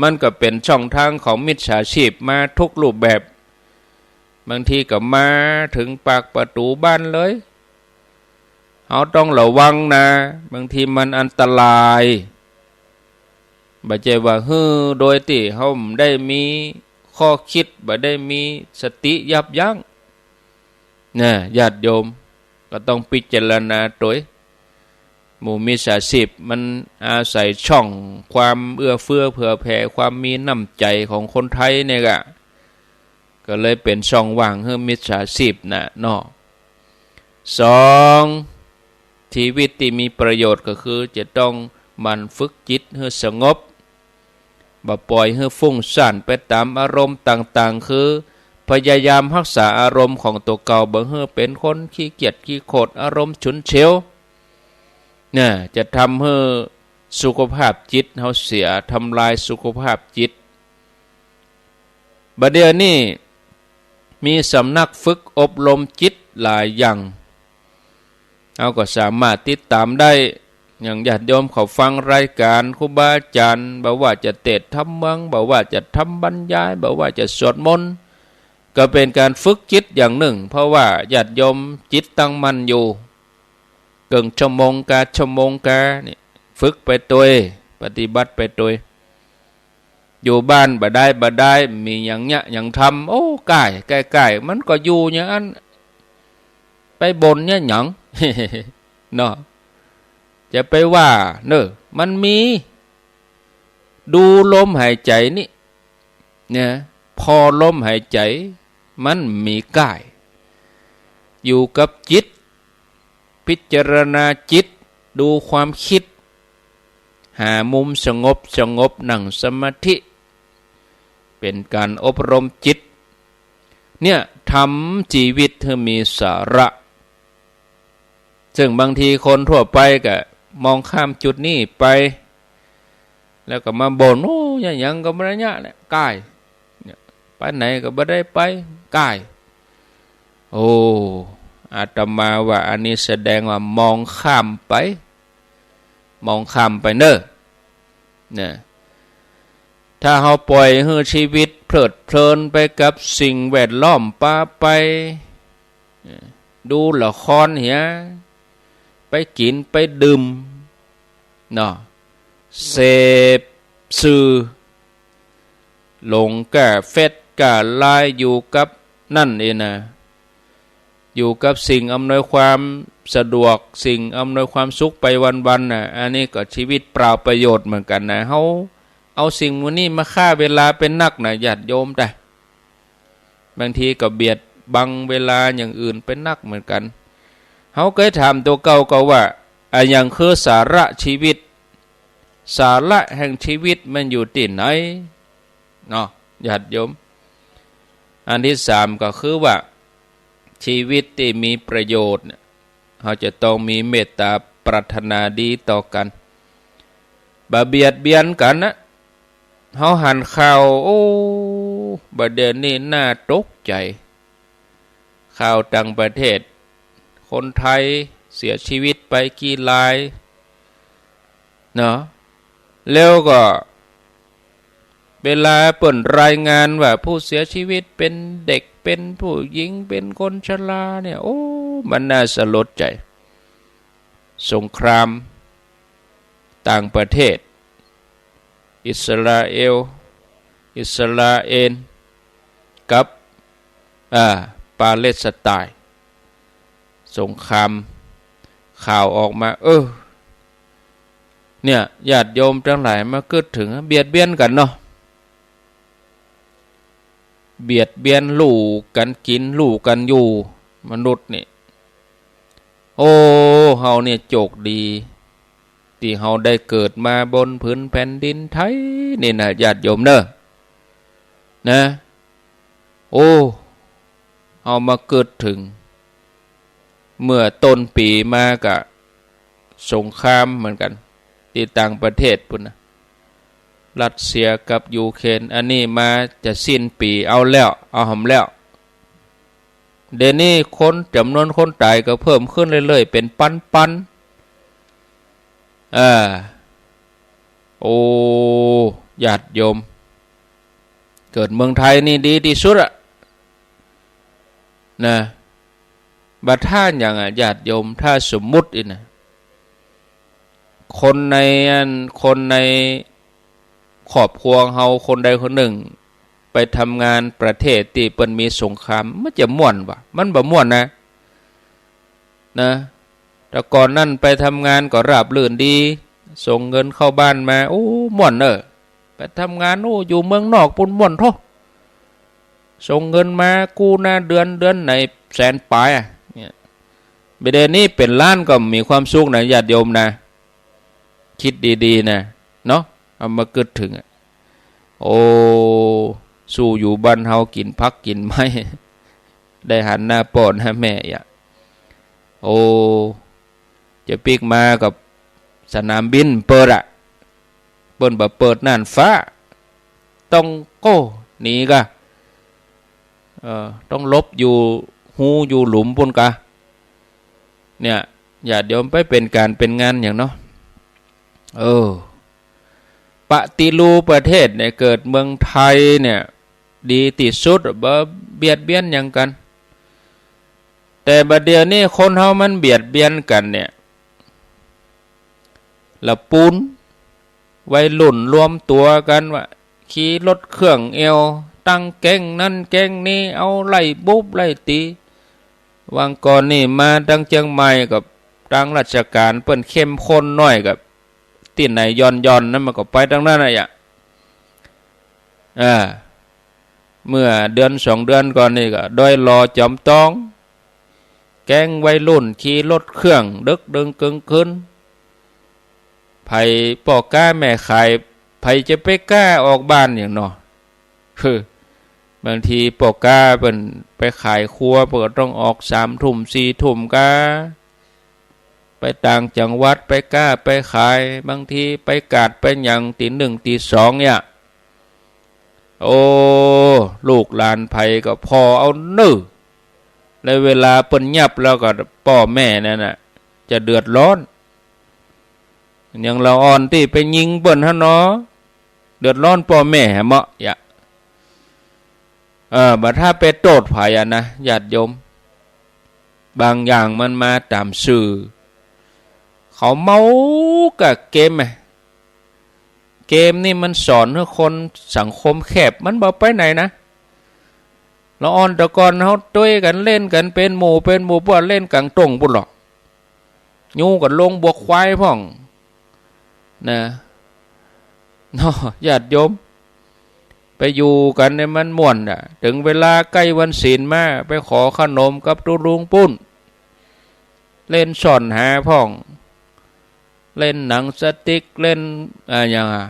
มันก็เป๋นช่องทางของมิจฉาชีพมาทุกรูปแบบ บางทีก็มาเถิงปากประตู๋บ้านเลย เฮาต้องระวังนะ บางทีมันอันตราย บ่ใจ้ว่าหื้อโดยตี้เฮาบ่ได้มีข้อคิด บ่ได้มีสติยับยั้ง นะ ญาติโยม ก็ต้องพิจารณาตวย หมู่มิจฉาชีพมันอาศัยช่องความเอื้อเฟื้อเผื่อแผ่ ความมีน้ำใจ๋ของคนไทยเนี่ยกะ ก็เลยเป๋นช่องว่างหื้อมิจฉาชีพน่ะเนาะ สอง ชีวิตตี้มีประโยชน์ก็คือจะต้องหมั่นฝึกจิตหื้อสงบ บ่ปล่อยหื้อฟุ้งซ่านไปต๋ามอารมณ์ต่างๆ คือพยายามฮักษาอารมณ์ของตั๋วเก่า บ่หื้อเป๋นคนขี้เกียจขี้โขด อารมณ์ฉุนเฉียว เนี่ย จะทำหื้อสุขภาพจิตเฮาเสีย ทำลายสุขภาพจิต บ่าเดี่ยวนี้มีสำนักฝึกอบรมจิตหลายอย่าง เฮาก็สามารถติดต๋ามได้ อย่างญาติโยมเขาฟังรายก๋านครูบาอาจ๋ารย์ บ่ว่าจะเตสน์ธรรมเมือง บ่ว่าจะทำบรรยาย บ่ว่าจะสวดมนต์ ก็เป๋นก๋านฝึกจิตอย่างนึ่ง เพราะว่าญาติโยมจิตตั้งมั่นอยู่ เกิ่งชั่วโมงกาชั่วโมงกา นี่ ฝึกไปตวย ปฏิบัติไปตวย อยู่บ้านบ่ได้บ่ได้ มีหยังเยียะหยังทำ โอ้ ก้าย ก้ายๆ มันก็อยู่อย่างอั้น ไปบ่นเยียะหยัง เนาะ จะไปว่า เน่อ มันมี ดูลมหายใจ๋นี่ เนี่ย ผ่อลมหายใจ๋ มันมีก้าย อยู่กับจิต พิจารณาจิต ดูความกึ๊ด หามุมสงบสงบ นั่งสมาธิ เป๋นก๋านอบรมจิต เนี่ย ทำจีวิตหื้อมีสาระ เซิ่งบางทีคนทั่วไปก็มองข้ามจุดนี้ไป แล้วก็มาบ่น โอ้ เยียะหยังก็บ่ได้เยียะแหละ ก้าย เนี่ย ไปไหนก็บ่ได้ไป ก้าย โอ้ อาตมาว่าอันนี้แสดงว่ามองข้ามไป มองข้ามไปเน่อ นะ ถ้าเฮาปล่อยหื้อจีวิตเพลิดเพลินไปกับสิ่งแวดล้อมปาไป ดูละครเหีย ไปกิ๋นไปดื่ม เนาะ เสพสื่อ หลงก้าเฟซก้าไลน์ อยู่กับนั่นเองนะ อยู่กับสิ่งอำนวยความสะดวก สิ่งอำนวยความสุขไปวันๆ น่ะ อันนี้ก็จีวิตเปล่าประโยชน์เหมือนกั๋นนะ เฮาเอาสิ่งหมู่นี้มาฆ่าเวลาเป๋นนักนะ ญาติโยม แต่ บางทีก็เบียดบังเวลาอย่างอื่นเป๋นนักเหมือนกั๋น เฮาเกยถามตั๋วเก่าก็ว่า อะหยังคือสาระจีวิต สาระแห่งจีวิตมันอยู่ตี้ไหน เนาะ ญาติโยม อันตี้สามก็คือว่า จีวิตตี้มีประโยชน์เนี่ย เฮาจะต้องมีเมตต๋าปรารถนาดีต่อกั๋น บ่เบียดเบียนกั๋นนะ เฮาหันข่าว โอ้ บ่าเดี่ยวนี้น่าตกใจ๋ ข่าวต่างประเทศ คนไทยเสียจีวิตไปกี่ราย เนาะ แล้วก็ เวลาเปิ้นรายงานว่าผู้เสียจีวิตเป๋นเด็ก เป๋นผู้หญิง เป๋นคนชราเนี่ย โอ้ มันน่าสลดใจ๋ สงครามต่างประเทศ อิสราเอล อิสราเอล กับ อ่า ปาเลสไตน์ สงคราม ข่าวออกมา เออ เนี่ย ญาติโยมตังหลายมากึ๊ดเถิง เบียดเบียนกั๋นเนาะ เบียดเบียน ลู่กั๋นกิ๋น ลู่กั๋นอยู่ มนุษย์นี่ โอ้ เฮาเนี่ยโจคดี ตี้เฮาได้เกิดมาบนผืนแผ่นดินไทยนี่นะ ญาติโยมเน่อ นะ โอ้ เฮามากึ๊ดเถิง เมื่อต้นปี๋มาก็สงครามเหมือนกั๋น ตี้ต่างประเทศปู้นนะ รัสเซียกับยูเครน อันนี้มาจะสิ้นปี๋เอาแล้ว เอาหำแล้ว เดี๋ยวนี้คน จ๋ำนวนคนต๋ายก็เพิ่มขึ้นเรื่อยๆ เป๋นปันๆ เออ โอ้ ญาติโยม เกิดเมืองไทยนี่ดีตี้สุดอะ นะ บ่าถ้าอย่างอะ ญาติโยม ถ้าสมมุติอี้นะ คนในอัน คนในครอบครัวเฮาคนใดคนนึ่ง ไปทำงานประเทศตี้เปิ้นมีสงคราม มันจะม่วนบ่ มันบ่ม่วนนะ นะ แต่ก่อนนั้นไปทำงานก็ราบรื่นดี ส่งเงินเข้าบ้านมา โอ้ ม่วนเน่อ ไปทำงาน โอ้ อยู่เมืองนอกปู้นม่วนโธ่ ส่งเงินมา กู้หน้าเดือน เดือนไหนแสนป๋ายอะ เนี่ย บ่าเดี่ยวนี้เป๋นล้านก็มีความสุขนะ ญาติโยมนะ กึ๊ดดีๆ นะ เนาะ เอามากึ๊ดเถิงอะ โอ้ สู้อยู่บ้านเฮากิ๋นผักกิ๋นไม้ ได้หันหน้าป้อหน้าแม่อะ โอ้ จะปิ๊กมากับสนามบินเปิดอะ เปิ้นบ่เปิดน่านฟ้า ต้องโก้หนีก่า เอ่อ ต้องหลบอยู่ฮูอยู่หลุมปู้นก่า เนี่ย ญาติโยม ไปเป๋นก๋านเป๋นงานอย่างเนาะ เออ ปฏิรูปประเทศเนี่ย เกิดเมืองไทยเนี่ย ดีตี้สุด บ่เบียดเบียนหยังกั๋น แต่บ่าเดี่ยวนี้คนเฮามันเบียดเบียนกั๋นเนี่ย ละปูน วัยรุ่นรวมตั๋วกั๋นว่า ขี่รถเครื่องแอว ตั้งแก๊งนั้นแก๊งนี้ เอาไล่บุบไล่ตี๋ วางก่อนนี่มาตังเจียงใหม่ก็ ตางราชก๋านเปิ้นเข้มข้นหน้อยก็ ตี้ไหนหย่อนๆ นั้นมันก็ไปตังนั้นน่ะยะ อ่า เมื่อเดือนสองเดือนก่อนนี่ก็ดอยหล่อจอมตอง แก๊งวัยรุ่นขี่รถเครื่องดึกดื่นเกินคืน ใผป้อก๊าแม่ขาย ใผจะไปกล้าออกบ้านหยังเนาะ คือบางทีป้อก๊าเปิ้นไปขายครัว เปิ้นก็ต้องออกสามทุ่มสี่ทุ่มกา ไปต่างจังหวัดไปกาไปขาย บางทีไปกาดไปหยังตีหนึ่งตีสองเนี่ย โอ้ ลูกหลานใผก็ผ่อเอาเน่อ และเวลาเปิ้นยับแล้วก็ป้อแม่นั่นน่ะ จะเดือดร้อน อย่างละอ่อนตี้ไปยิงเปิ้นหั้นเนาะ เดือดร้อนป้อแม่แหมะเยาะ เออ บ่ถ้าไปโต้ษใผอะนะ ญาติโยม บางอย่างมันมาต๋ามสื่อ เขาเมากับเกมไง เกมนี่มันสอนหื้อคนสังคมแคบ มันบ่ไปไหนนะ ละอ่อนแต่ก่อนเฮาตวยกั๋นเล่นกั๋นเป๋นหมู่เป๋นหมู่ บ่าเล่นก๋างต้งปู้นหลอก ยู้กั๋นลงบวกควายพ่อง นะ เนาะ ญาติโยม ไปอยู่กั๋นเนี่ยมันม่วนน่ะ เถิงเวลาใก้วันศีลมา ไปขอขนมกับตุ๊ลุงปู้น เล่นซ่อนหาพ่อง เล่นหนังสติ๊ก เล่น อะหยังอะ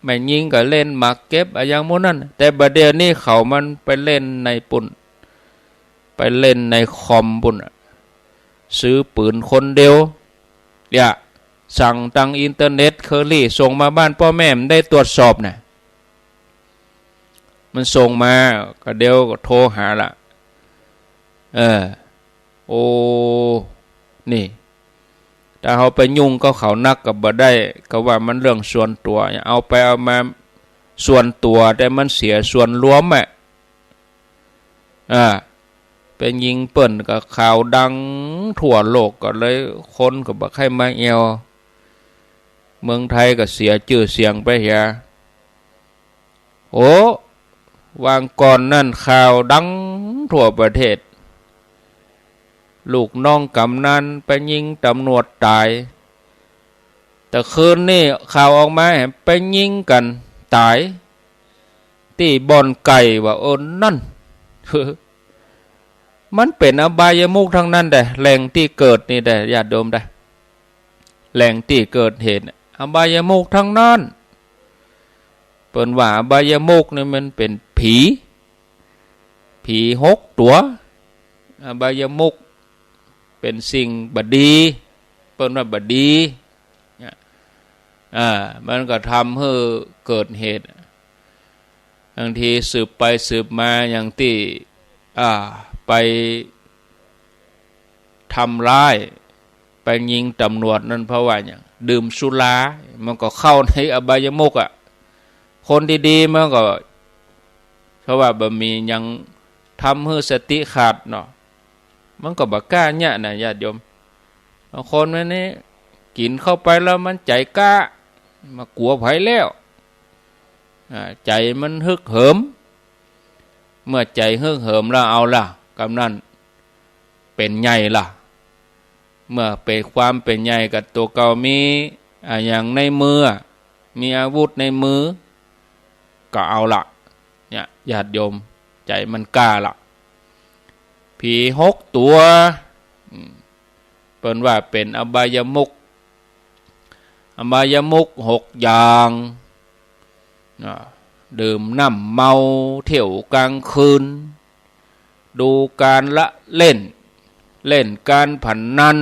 แม่ญิงก็เล่นหมากเก็บ อะหยังหมู่นั้น แต่บ่าเดี่ยวนี้เขามันไปเล่นในปู้น ไปเล่นในคอมปู้นอะ ซื้อปืนคนเดียว เนี่ย สั่งตางอินเทอร์เน็ต เคอรี่ ส่งมาบ้านป้อแม่ มันได้ตรวจสอบน่ะ มันส่งมา ก็เดี๋ยวก็โทรหาละ เออ โอ้ นี่ ถ้าเฮาไปยุ่งกับเขานักก็บ่ได้ ก็ว่ามันเรื่องส่วนตั๋ว เอาไปเอามาส่วนตั๋ว แต่มันเสียส่วนรวมอะ อ่า ไปยิงเปิ้นก็ข่าวดังทั่วโลก ก็เลยคนก็บ่ใค่มาแอ่ว เมืองไทยก็เสียจื้อเสียงไปเหีย โอ้ วางก่อนนั่นข่าวดังทั่วประเทศ ลูกน้องกำนันไปยิงตำรวจต๋าย แต่คืนนี้ข่าวออกมาแหมไปยิงกั๋นต๋าย ตี้บ่อนไก่ว่า เออ นั่น มันเป๋นอบายมุขทั้งนั้นแต๊ แหล่งตี้เกิดนี่แต๊ ญาติโยมแต๊ แหล่งตี้เกิดเหตุ อบายมุขทั้งนั้น เปิ้นว่าอบายมุขนี่มันเป๋นผี ผีหกตั๋ว อบายมุขเป๋นสิ่งบ่ดี เปิ้นว่าบ่ดี เนี่ย อ่า มันก็ทำหื้อเกิดเหตุ บางทีสืบไปสืบมาอย่างตี้ อ่า ไปทำร้าย ไปยิงตำรวจนั่นเพราะว่าหยัง ดื่มสุรา มันก็เข้าในอบายมุขอะ คนดีๆ มันก็ เพราะว่าบ่มีหยังทำหื้อสติขาดเนาะ มันก็บ่กล้าเยียะนะ ญาติโยม บางคนมันนี่กิ๋นเข้าไปแล้วมันใจ๋กล้า บ่กั๋วใผแล้ว อ่า ใจ๋มันฮึกเหิม เมื่อใจ๋ฮึกเหิมแล้วเอาละ กำนั้นเป๋นใหญ่ละ เมื่อเป๋นความเป๋นใหญ่กับตั๋วเก่ามี อ่า อย่างในมือ มีอาวุธในมือ ก็เอาละ เนี่ย ญาติโยม ใจ๋มันกล้าละ ผีหกตั๋ว อืม เปิ้นว่าเป๋นอบายมุข อบายมุขหกอย่าง นะ ดื่มน้ำเมา เที่ยวกลางคืน ดูการละเล่น เล่นการพนัน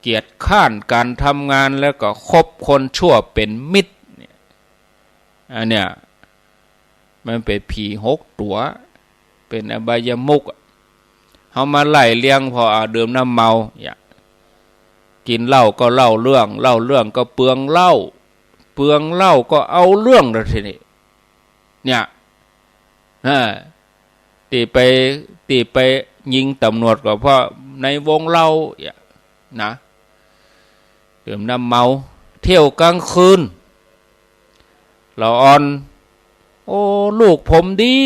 เกียจคร้านการทำงาน แล้วก็คบคนชั่วเป๋นมิตร เนี่ย อันเนี้ย มันเป๋นผีหกตั๋ว เป๋นอบายมุขอะ เฮามาไล่เรียงผ่อ อ่า ดื่มน้ำเมา เนี่ย กิ๋นเหล้าก็เล่าเรื่อง เล่าเรื่องก็เปลืองเหล้า เปลืองเหล้าก็เอาเรื่องแล้วทีนี้ เนี่ย อ่า ตี้ไป ตี้ไปยิงตำรวจก็เพราะในวงเหล้า เนี่ย นะ ดื่มน้ำเมา เที่ยวกลางคืน ละอ่อน โอ้ ลูกผมดี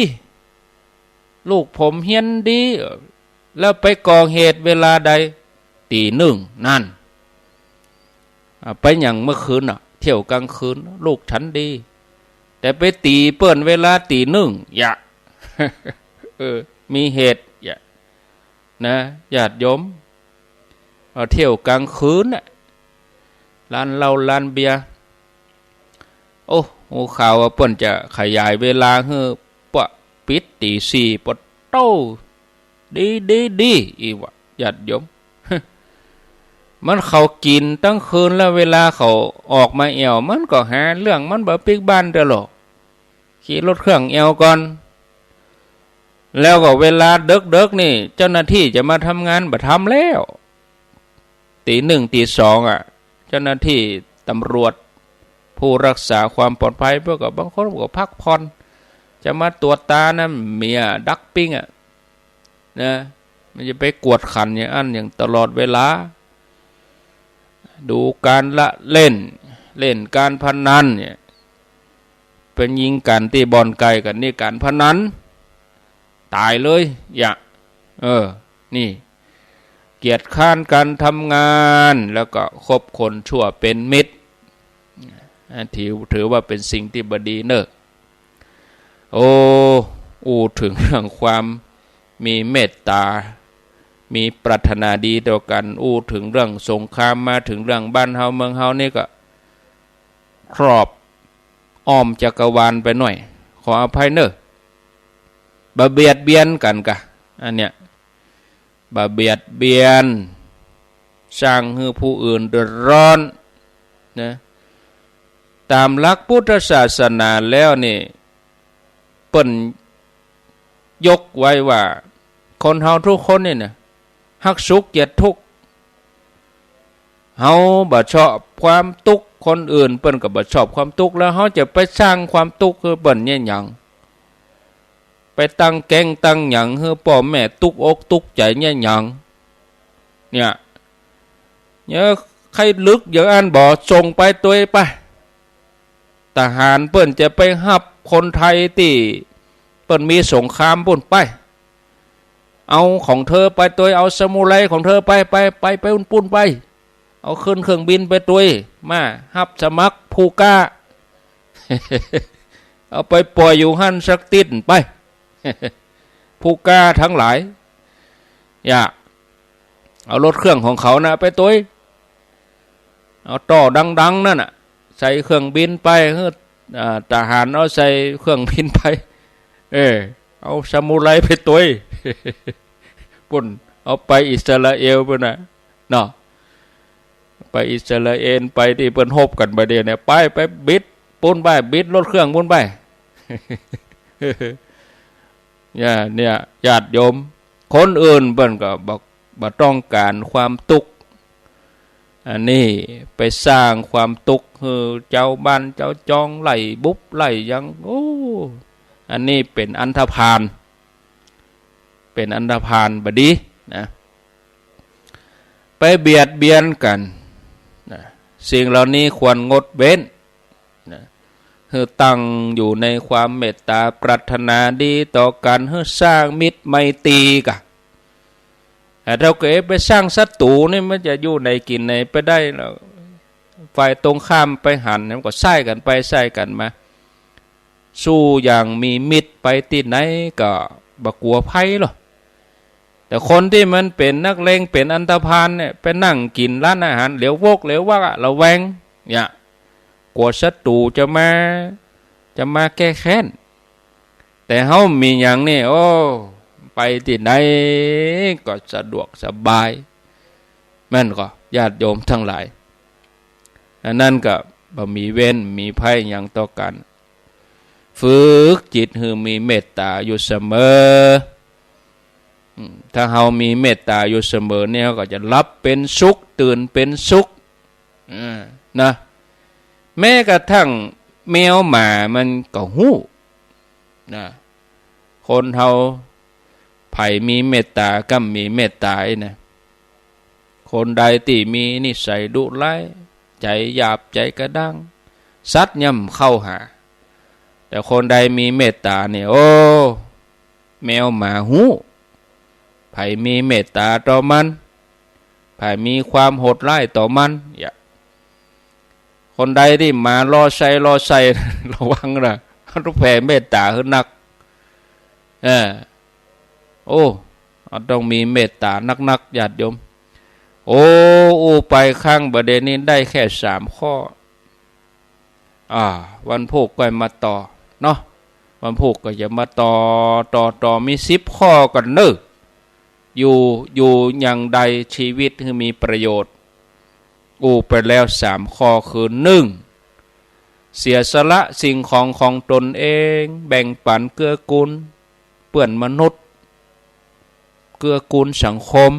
ลูกผมเฮียนดี แล้วไปก่อเหตุเวลาใด ตีหนึ่ง นั่น อ่า ไปหยังเมื่อคืนน่ะ เที่ยวกลางคืน ลูกฉันดี แต่ไปตี๋เปิ้นเวลาตี๋นึ่ง อย่า เออ มีเหตุ อย่า นะ ญาติโยม เอาเที่ยวกลางคืนน่ะ ร้านเหล้าร้านเบียร์ โอ้ ฮู้ข่าวว่าเปิ้นจะขยายเวลาหื้อปะ ปิดตี๋สี่ ปะโต้ ดี ดี ดี อีหว่า ญาติโยม มันเขากิ๋นตึงคืนแล้ว เวลาเขาออกมาแอ่ว มันก็หาเรื่อง มันบ่ปิ๊กบ้านเตื้อหรอก ขี่รถเครื่องแอ่วก่อน แล้วก็เวลาเดิ็กๆ นี่ เจ้าหน้าตี้จะมาทำงานบ่ทำแล้ว ตี๋นึ่งตี๋สองอะ เจ้าหน้าตี้ตำรวจ ผู้รักษาความปลอดภัยเปิ้นก็บางคนก็พักผ่อน จะมาตรวจตรานะ เมียดักปิ้งอะ นะ มันจะไปกวดขันอย่างอั้นอย่างตลอดเวลา ดูก๋านละเล่น เล่นก๋านพนันเนี่ย เปิ้นยิงกั๋นตี้บ่อนไก่กั๋นนี่ก๋านพนัน ต๋ายเลย อย่า เออ นี่ เกียจคร้านก๋านทำงาน แล้วก็คบคนชั่วเป๋นมิตร ถือ ถือว่าเป๋นสิ่งตี้บ่ดีเน่อ โอ้ อู้เถิงเรื่องความมีเมตต๋า มีปรารถนาดีต่อกั๋น อู้เถิงเรื่องสงคราม มาเถิงเรื่องบ้านเฮาเมืองเฮานี่ก็ ครอบอ้อมจักรวาลไปหน่อย ขออภัยเน่อ บ่เบียดเบียนกั๋นกา อันเนี้ย บ่เบียดเบียน สร้างหื้อผู้อื่นเดือดร้อน นะ ต๋ามหลักพุทธศาสนาแล้วนี่ เปิ้นยกไว้ว่า คนเฮาทุกคนนี่นะ ฮักสุขเกลียดทุกข์ เฮาบ่ชอบความตุ๊กข์คนอื่น เปิ้นก็บ่ชอบความตุ๊กข์ แล้วเฮาจะไปสร้างความตุ๊กข์หื้อเปิ้นเยียะหยัง ไปตั้งแก๊งตั้งหยังหื้อป้อแม่ตุ๊กอกตุ๊กใจ๋เยียะหยัง เนี่ย เนี่ย ใค่ลึกอย่างอั้นบ่ ส่งไปตวยไป ทหารเปิ้นจะไปฮับคนไทยตี้เปิ้นมีสงครามปู้นไป เอาของเธอไปตวย เอาซามูไรของเธอไป ไป ไป ไปปู้น ปู้นไป เอาขึ้นเครื่องบินไปตวย มาฮับสมัครผู้กล้า เอาไปป่อยอยู่หั้นสักติ๊ดไป ผู้กล้าตังหลาย อย่า เอารถเครื่องของเขานะไปตวย เอาต่อดังๆ นั่นน่ะ ใส่เครื่องบินไป เออ อ่า ทหารเอาใส่เครื่องบินไป เออ เอาซามูไรไปตวย ปู้น เอาไปอิสราเอลปู้นน่ะ เนาะ ไปอิสราเอล ไปตี้เปิ้นฮบกั๋นบ่าเดี่ยวเนี่ย ไป ไปบิดปู้นไป บิดรถเครื่องปู้นไป เนี่ย เนี่ย ญาติโยม คนอื่นเปิ้นก็บ่ บ่ต้องก๋านความตุ๊กข์ อันนี้ไปสร้างความตุ๊กข์หื้อจาวบ้านจาวจอง ไล่บุบไล่หยัง โอ้ อันนี้เป๋นอันธพาล เป๋นอันธพาลบ่ดีนะ ไปเบียดเบียนกั๋นนะ สิ่งเหล่านี้ควรงดเว้นนะ หื้อตั้งอยู่ในความเมตต๋าปรารถนาดีต่อกั๋น หื้อสร้างมิตรไมตรีกั๋น แต่ถ้าเกิดไปสร้างศัตรู๋นี่ มันจะอยู่ไหนกิ๋นไหนไปได้แล้ว ฝ่ายตรงข้ามไปหัน มันก็ใส่กั๋นไปใส่กั๋นมา สู้อย่างมีมิตร ไปตี้ไหนก็บ่กั๋วภัยหรอก แต่คนตี้มันเป๋นนักเลง เป๋นอันธพาลเนี่ย ไปนั่งกิ๋นร้านอาหาร เหลียววกเหลียววักอะ ระแวง เนี่ย กั๋วศัตรู๋จะมา จะมาแก้แค้น แต่เฮามีหยังนี่ โอ้ ไปตี้ไหนก็สะดวกสบาย แม่นก่อ ญาติโยมตังหลาย อันนั้นก็บ่มีเวรมีภัยหยังต่อกั๋น ฝึกจิตหื้อมีเมตต๋าอยู่เสมอ อืม ถ้าเฮามีเมตต๋าอยู่เสมอเนี่ย เฮาก็จะหลับเป๋นสุข ตื่นเป๋นสุข อ่า นะ แม้กระทั่งแมวหมามันก็ฮู้ นะ คนเฮา ใผมีเมตต๋าก้ำมีเมตต๋านะ คนใดตี้มีนิสัยดุร้าย ใจ๋หยาบใจ๋กระด้าง สัตว์ย่อมเข้าหา แต่คนใดมีเมตต๋าเนี่ย โอ้ แมวหมาฮู้ ใผมีเมตต๋าต่อมัน ใผมีความโหดร้ายต่อมัน อย่า คนใดตี้หมาลอใส่ลอใส่ ระวังนะ แผ่เมตต๋าหื้อนัก เออ โอ้ เฮาต้องมีเมตต๋านักๆ ญาติโยม โอ้ อู้ไปครั้งบ่าเดี่ยวนี้ได้แค่สามข้อ อ่า วันพูกก็มาต่อเนาะ วันพูกก็จะมาต่อ ต่อ ต่อ มีสิบข้อกั๋นเน่อ อยู่ อยู่อย่างใดชีวิตหื้อมีประโยชน์ อู้ไปแล้วสามข้อคือ นึ่ง เสียสละสิ่งของของตนเอง แบ่งปันเกื้อกูลเปื้อนมนุษย์ เกื้อกูลสังคม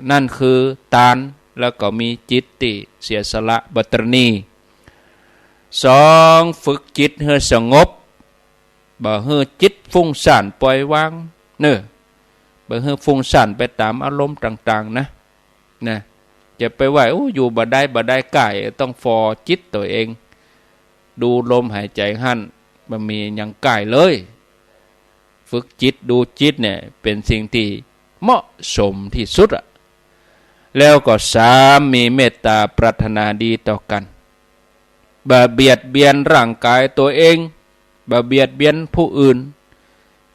นั่นคือตาน แล้วก็มีจิตตี้เสียสละบ่ตระหนี่ สอง ฝึกจิตหื้อสงบ บ่หื้อจิตฟุ้งซ่านปล่อยวาง เน่อ บ่หื้อฟุ้งซ่านไปต๋ามอารมณ์ต่างๆ นะ นะ จะไปว่า โอ้ อยู่บ่ได้ บ่ได้ก้าย ต้องฝ่อจิตตั๋วเอง ดูลมหายใจ๋หั้น บ่มีหยังก้ายเลย ฝึกจิตดูจิตเนี่ย เป๋นสิ่งตี้เหมาะสมตี้สุดอะ แล้วก็สาม มีเมตต๋าปรารถนาดีต่อกั๋น บ่เบียดเบียนร่างก๋ายตั๋วเอง บ่เบียดเบียนผู้อื่น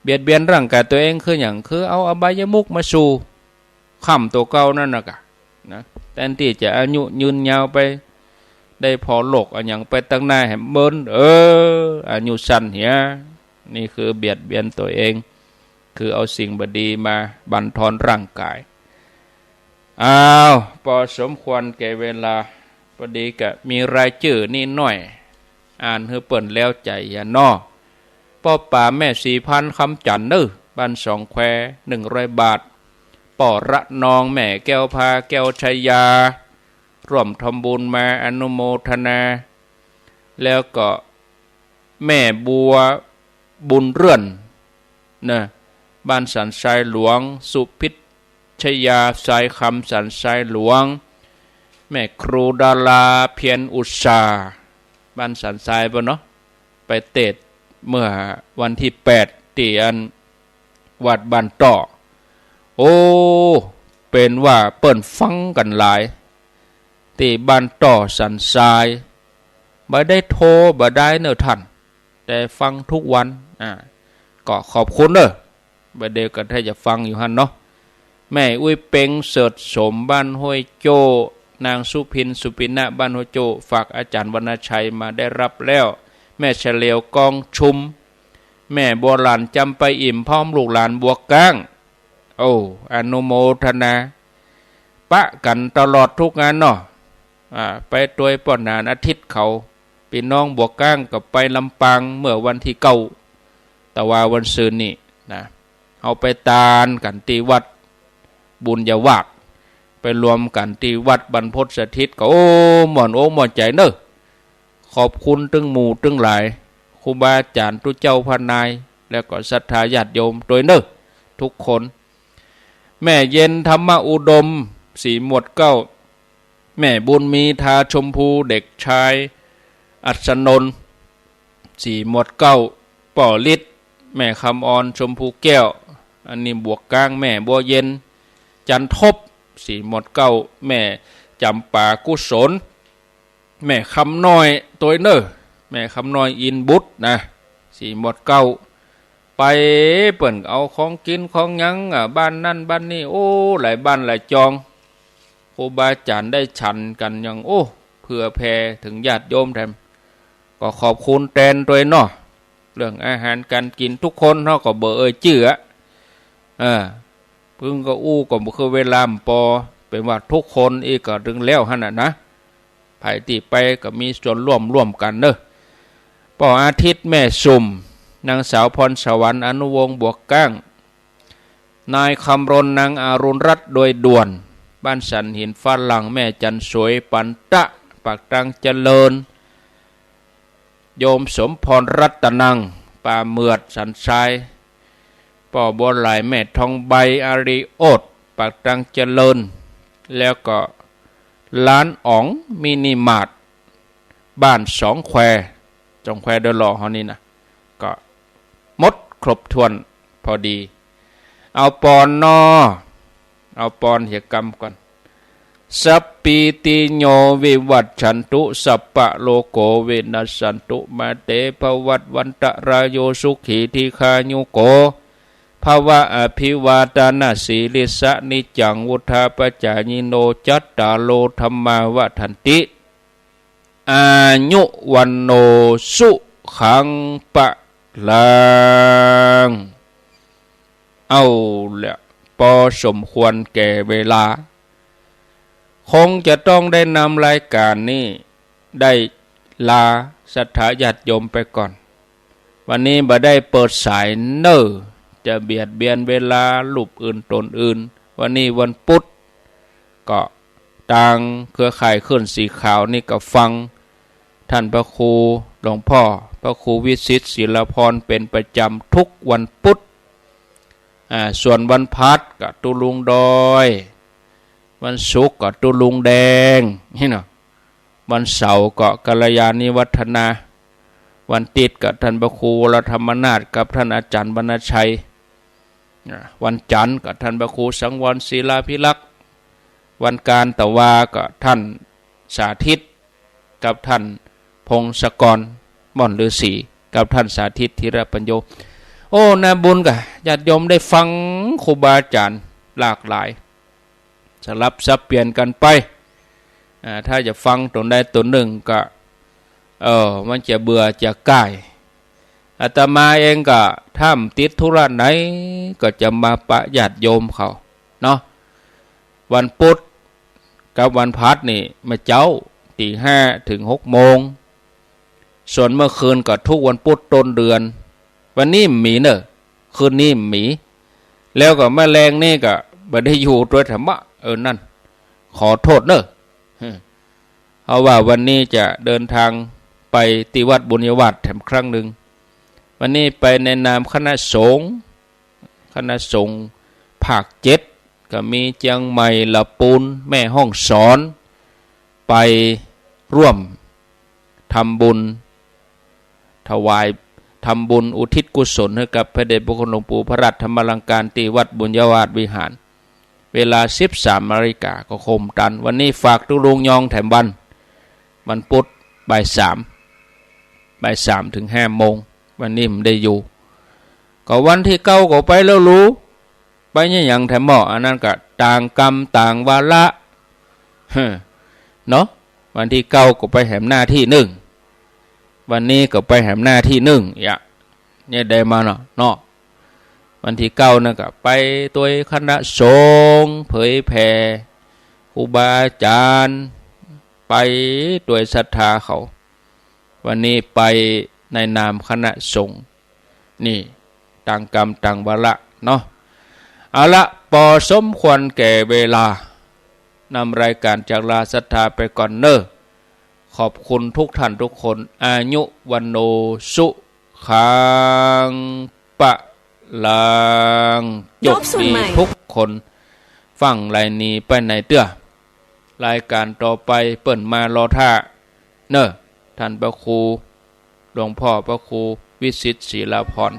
เบียดเบียนร่างก๋ายตั๋วเองคือหยัง คือเอาอบายมุขมาสู่ ค้ำตั๋วเก่านั่นน่ะก่ะ นะ แตนตี้จะอายุยืนยาวไป ได้ผ่อโรคอะหยังไปตังหน้าแหมเมิน เออ อายุสั้นเหีย นี่คือเบียดเบียนตั๋วเอง คือเอาสิ่งบ่ดีมาบั่นทอนร่างก๋าย อ้าว ปอสมควรแก่เวลา ปอดีก็มีรายจื้อนิดหน้อย อ่านหื้อเปิ้นแล้วใจ๋อะเนาะ ป้อป๋าแม่ศรีพันธ์ คำจั๋นทร์เน่อ บ้านสองแคว หนึ่งร้อยบาท ป้อระนอง แม่แก้วพา แก้วชยา ร่วมทำบุญมา อนุโมทนา แล้วก็ แม่บัวบุญเรือน นะ บ้านสันทรายหลวง สุพิชยา ทรายคำ สันทรายหลวง แม่ครูดารา เพียรอุตสาหะ บ้านสันทรายปู้นเนาะ ไปเตสน์เมื่อวันตี้แปด ตี้อันวัดบ้านต่อ โอ้ เป๋นว่าเปิ้นฟังกั๋นหลาย ตี้บ้านต่อสันทราย บ่ได้โทรบ่ได้เน่อท่าน แต่ฟังกู้วัน อ่า ก็ขอบคุณเน่อ บ่าเดี่ยวก็ถ้าจะฟังอยู่หั้นเนาะ แม่อุ๊ยเปง เสิร์ชสม บ้านห้วยโจ้ นางสุพิน สุปินะ บ้านห้วยโจ้ ฝากอาจ๋ารย์วรรณชัยมา ได้ฮับแล้ว แม่เฉลียว กองชุม แม่บัวหลาน จำปาอิ่ม พร้อมลูกหลานบัวก้าง โอ้ อนุโมทนา ปะกั๋นตลอดกู้งานเนาะ อ่า ไปตวยป้อหนานอาทิตย์เขา ปี้น้องบัวก้างก็ไปลำปางเมื่อวันตี้เก้า ตะวาวันซืนนี่นะ เฮาไปตานกั๋นตี้วัดบุญญาวาส ไปรวมกั๋นตี้วัดบรรพตสถิต ก็ โอ้ ม่วนอกม่วนใจ๋เน่อ ขอบคุณตึงหมู่ตึงหลาย ครูบาอาจ๋ารย์ตุ๊เจ้าพระนาย แล้วก็ศรัทธาญาติโยมตวยเน่อ กู้คน แม่เย็น ธรรมอุดม สี่หมวดเก้า แม่บุญมี ทาชมพู เด็กชายอัศนนท์ สี่หมวดเก้า ป้อฤทธิ์ แม่คำออน ชมพูแก้ว อันนี้บัวก้าง แม่บัวเย็น จันทบ สี่หมวดเก้า แม่จ๋ำปา กุศล แม่คำน้อยตวยเน่อ แม่คำน้อย อินบุตรนะ สี่หมวดเก้า ไปเปิ้นเอาของกิ๋นของหยัง อ่า บ้านนั่นบ้านนี่ โอ้ หลายบ้านหลายจอง ครูบาอาจ๋ารย์ได้ฉันกั๋นอย่าง โอ้ เผื่อแผ่เถิงญาติโยมแถม ก็ขอบคุณแตนตวยเนาะ เรื่องอาหารก๋านกิ๋นกู้คนเฮาก็บ่เอ่ยจื้ออะ เออ เปิ้นก็อู้ก็บ่คือเวลาบ่ปอ เป๋นว่ากู้คนอี้ก็ตึงแล้วหั้นน่ะนะ ใผตี้ไปก็มีส่วนร่วมร่วมกั๋นเน่อ ป้ออาทิตย์ แม่สุม นางสาวพรสวรรค์ อนุวงศ์ บัวก้าง นายคำรณ นางอรุณรัตน์ โดยด่วน บ้านสันหินฝรั่ง แม่จันสวย ปันตะ ปากตางเจริญ โยมสมพร รัตนัง ป่าเหมือด สันทราย ป้อบัวไหล แม่ทองใบ อารีโอด ปากตางเจริญ แล้วก็หลานอ๋อง มินิมาร์ท บ้านสองแคว สองแควโดยหล่อเฮานี่นะ ก็หมดครบถ้วนพอดี เอาปอนนอ เอาปอนเหียกำก่อน สัพพีติโยวิวัชชันตุ สัพพะโรโควินัสสันตุ มาเตภวัตวันตะราโย สุขีทีฆายุโก ภวะ อภิวาทานาสีลิสสะ นิจจังวุฑฒาปจายิโน จัตตาโรธัมมาวัฑฒันติ อายุวัณโณ สุขัง พะลัง เอาละ ปอสมควรแก่เวลา คงจะต้องได้นำรายการนี้ได้ลาศรัทธาญาติโยมไปก่อน วันนี้บ่ได้เปิดสายเน่อ จะเบียดเบียนเวลารูปอื่นต๋นอื่น วันนี้วันปุธ ก็ตางเครือข่ายคลื่นสีขาวนี่ก็ฟัง ท่านพระครูหลวงพ่อพระครูวิสิทธิ์ศิลาภรณ์เป็นประจำทุกวันปุธ อ่า ส่วนวันพฤหัสก็ตุ๊ลุงดอย วันศุกร์ก็ตุ๊ลุงแดง นี่เนาะ วันเสาร์ก็กัลยาณิวัฒนา วันอาทิตย์ก็ท่านพระครูวรธรรมนาถกับท่านอาจารย์วรรณชัย อ่า วันจันทร์ก็ท่านพระครูสังวรศิลาภิรักษ์ วันกาญตวาก็ท่านสาธิต กับท่านพงศกรม่อนฤๅษี กับท่านสาธิตธีรปัญโญ โอ้ นาบุญกะ ญาติโยมได้ฟังครูบาอาจารย์หลากหลาย สลับสับเปลี่ยนกั๋นไป อ่า ถ้าจะฟังต๋นใดต๋นนึ่งก็ เออ มันจะเบื่อจะก้าย อาตมาเองก็ถ้าบ่ติดธุระไหน ก็จะมาปะญาติโยมเขาเนาะ วันปุธกับวันพฤหัสนี่ เมื่อเจ๊า ตีห้าเถิงหกโมง ส่วนเมื่อคืนก็ทุกวันปุธต้นเดือน วันนี้บ่มีเน่อ คืนนี้บ่มี แล้วก็เมื่อแลงนี่ก็บ่ได้อยู่ตวยธรรมะ เออ นั่น ขอโต้ษเน่อ เพราะว่าวันนี้จะเดินทางไปตี้วัดบุญญาวาสแถมครั้งนึ่ง วันนี้ไปในนามคณะสงฆ์ คณะสงฆ์ภาคเจ็ด ก็มีเจียงใหม่ ละปูน แม่ฮ่องสอน ไปร่วมทำบุญ ถวาย ทำบุญอุทิศกุศลหื้อกับพระเดชพระคุณหลวงปู่พระราชธรรมาลังการตี้วัดบุญญาวาสวิหาร เวลาสิบสามนาฬิกา ก็คงตัน วันนี้ฝากตุ๊ลุงยองแถมวัน วันปุธบ่ายสาม บ่ายสามเถิงห้าโมง วันนี้บ่ได้อยู่ ก็วันตี้เก้าก็ไปแล้วลู ไปเยียะหยังแถมหม้อ อันนั้นก็ต่างกรรมต่างวาระ เฮ้อ เนาะ วันตี้เก้าก็ไปแหมหน้าตี้นึ่ง วันนี้ก็ไปแหมหน้าตี้นึ่ง เยียะ เยียะใดมาเนาะ เนาะ วันตี้เก้านั่นก็ไปตวยคณะสงฆ์เผยแผ่ครูบาอาจารย์ ไปตวยศรัทธาเขา วันนี้ไปในนามคณะสงฆ์ นี่ ต่างกรรมต่างวาระเนาะ เอาละ ปอสมควรแก่เวลา นำรายการจากลาศรัทธาไปก่อนเน่อ ขอบคุณทุกท่านทุกคน อายุวัณโณ สุขัง พะลัง โจคดีทุกคน ฟังลายนี้ไปไหนเตื้อ รายการต่อไปเปิ้นมารอท่าเน่อ ท่านพระครู หลวงพ่อพระครูวิสิทธิ์ศิลาภรณ์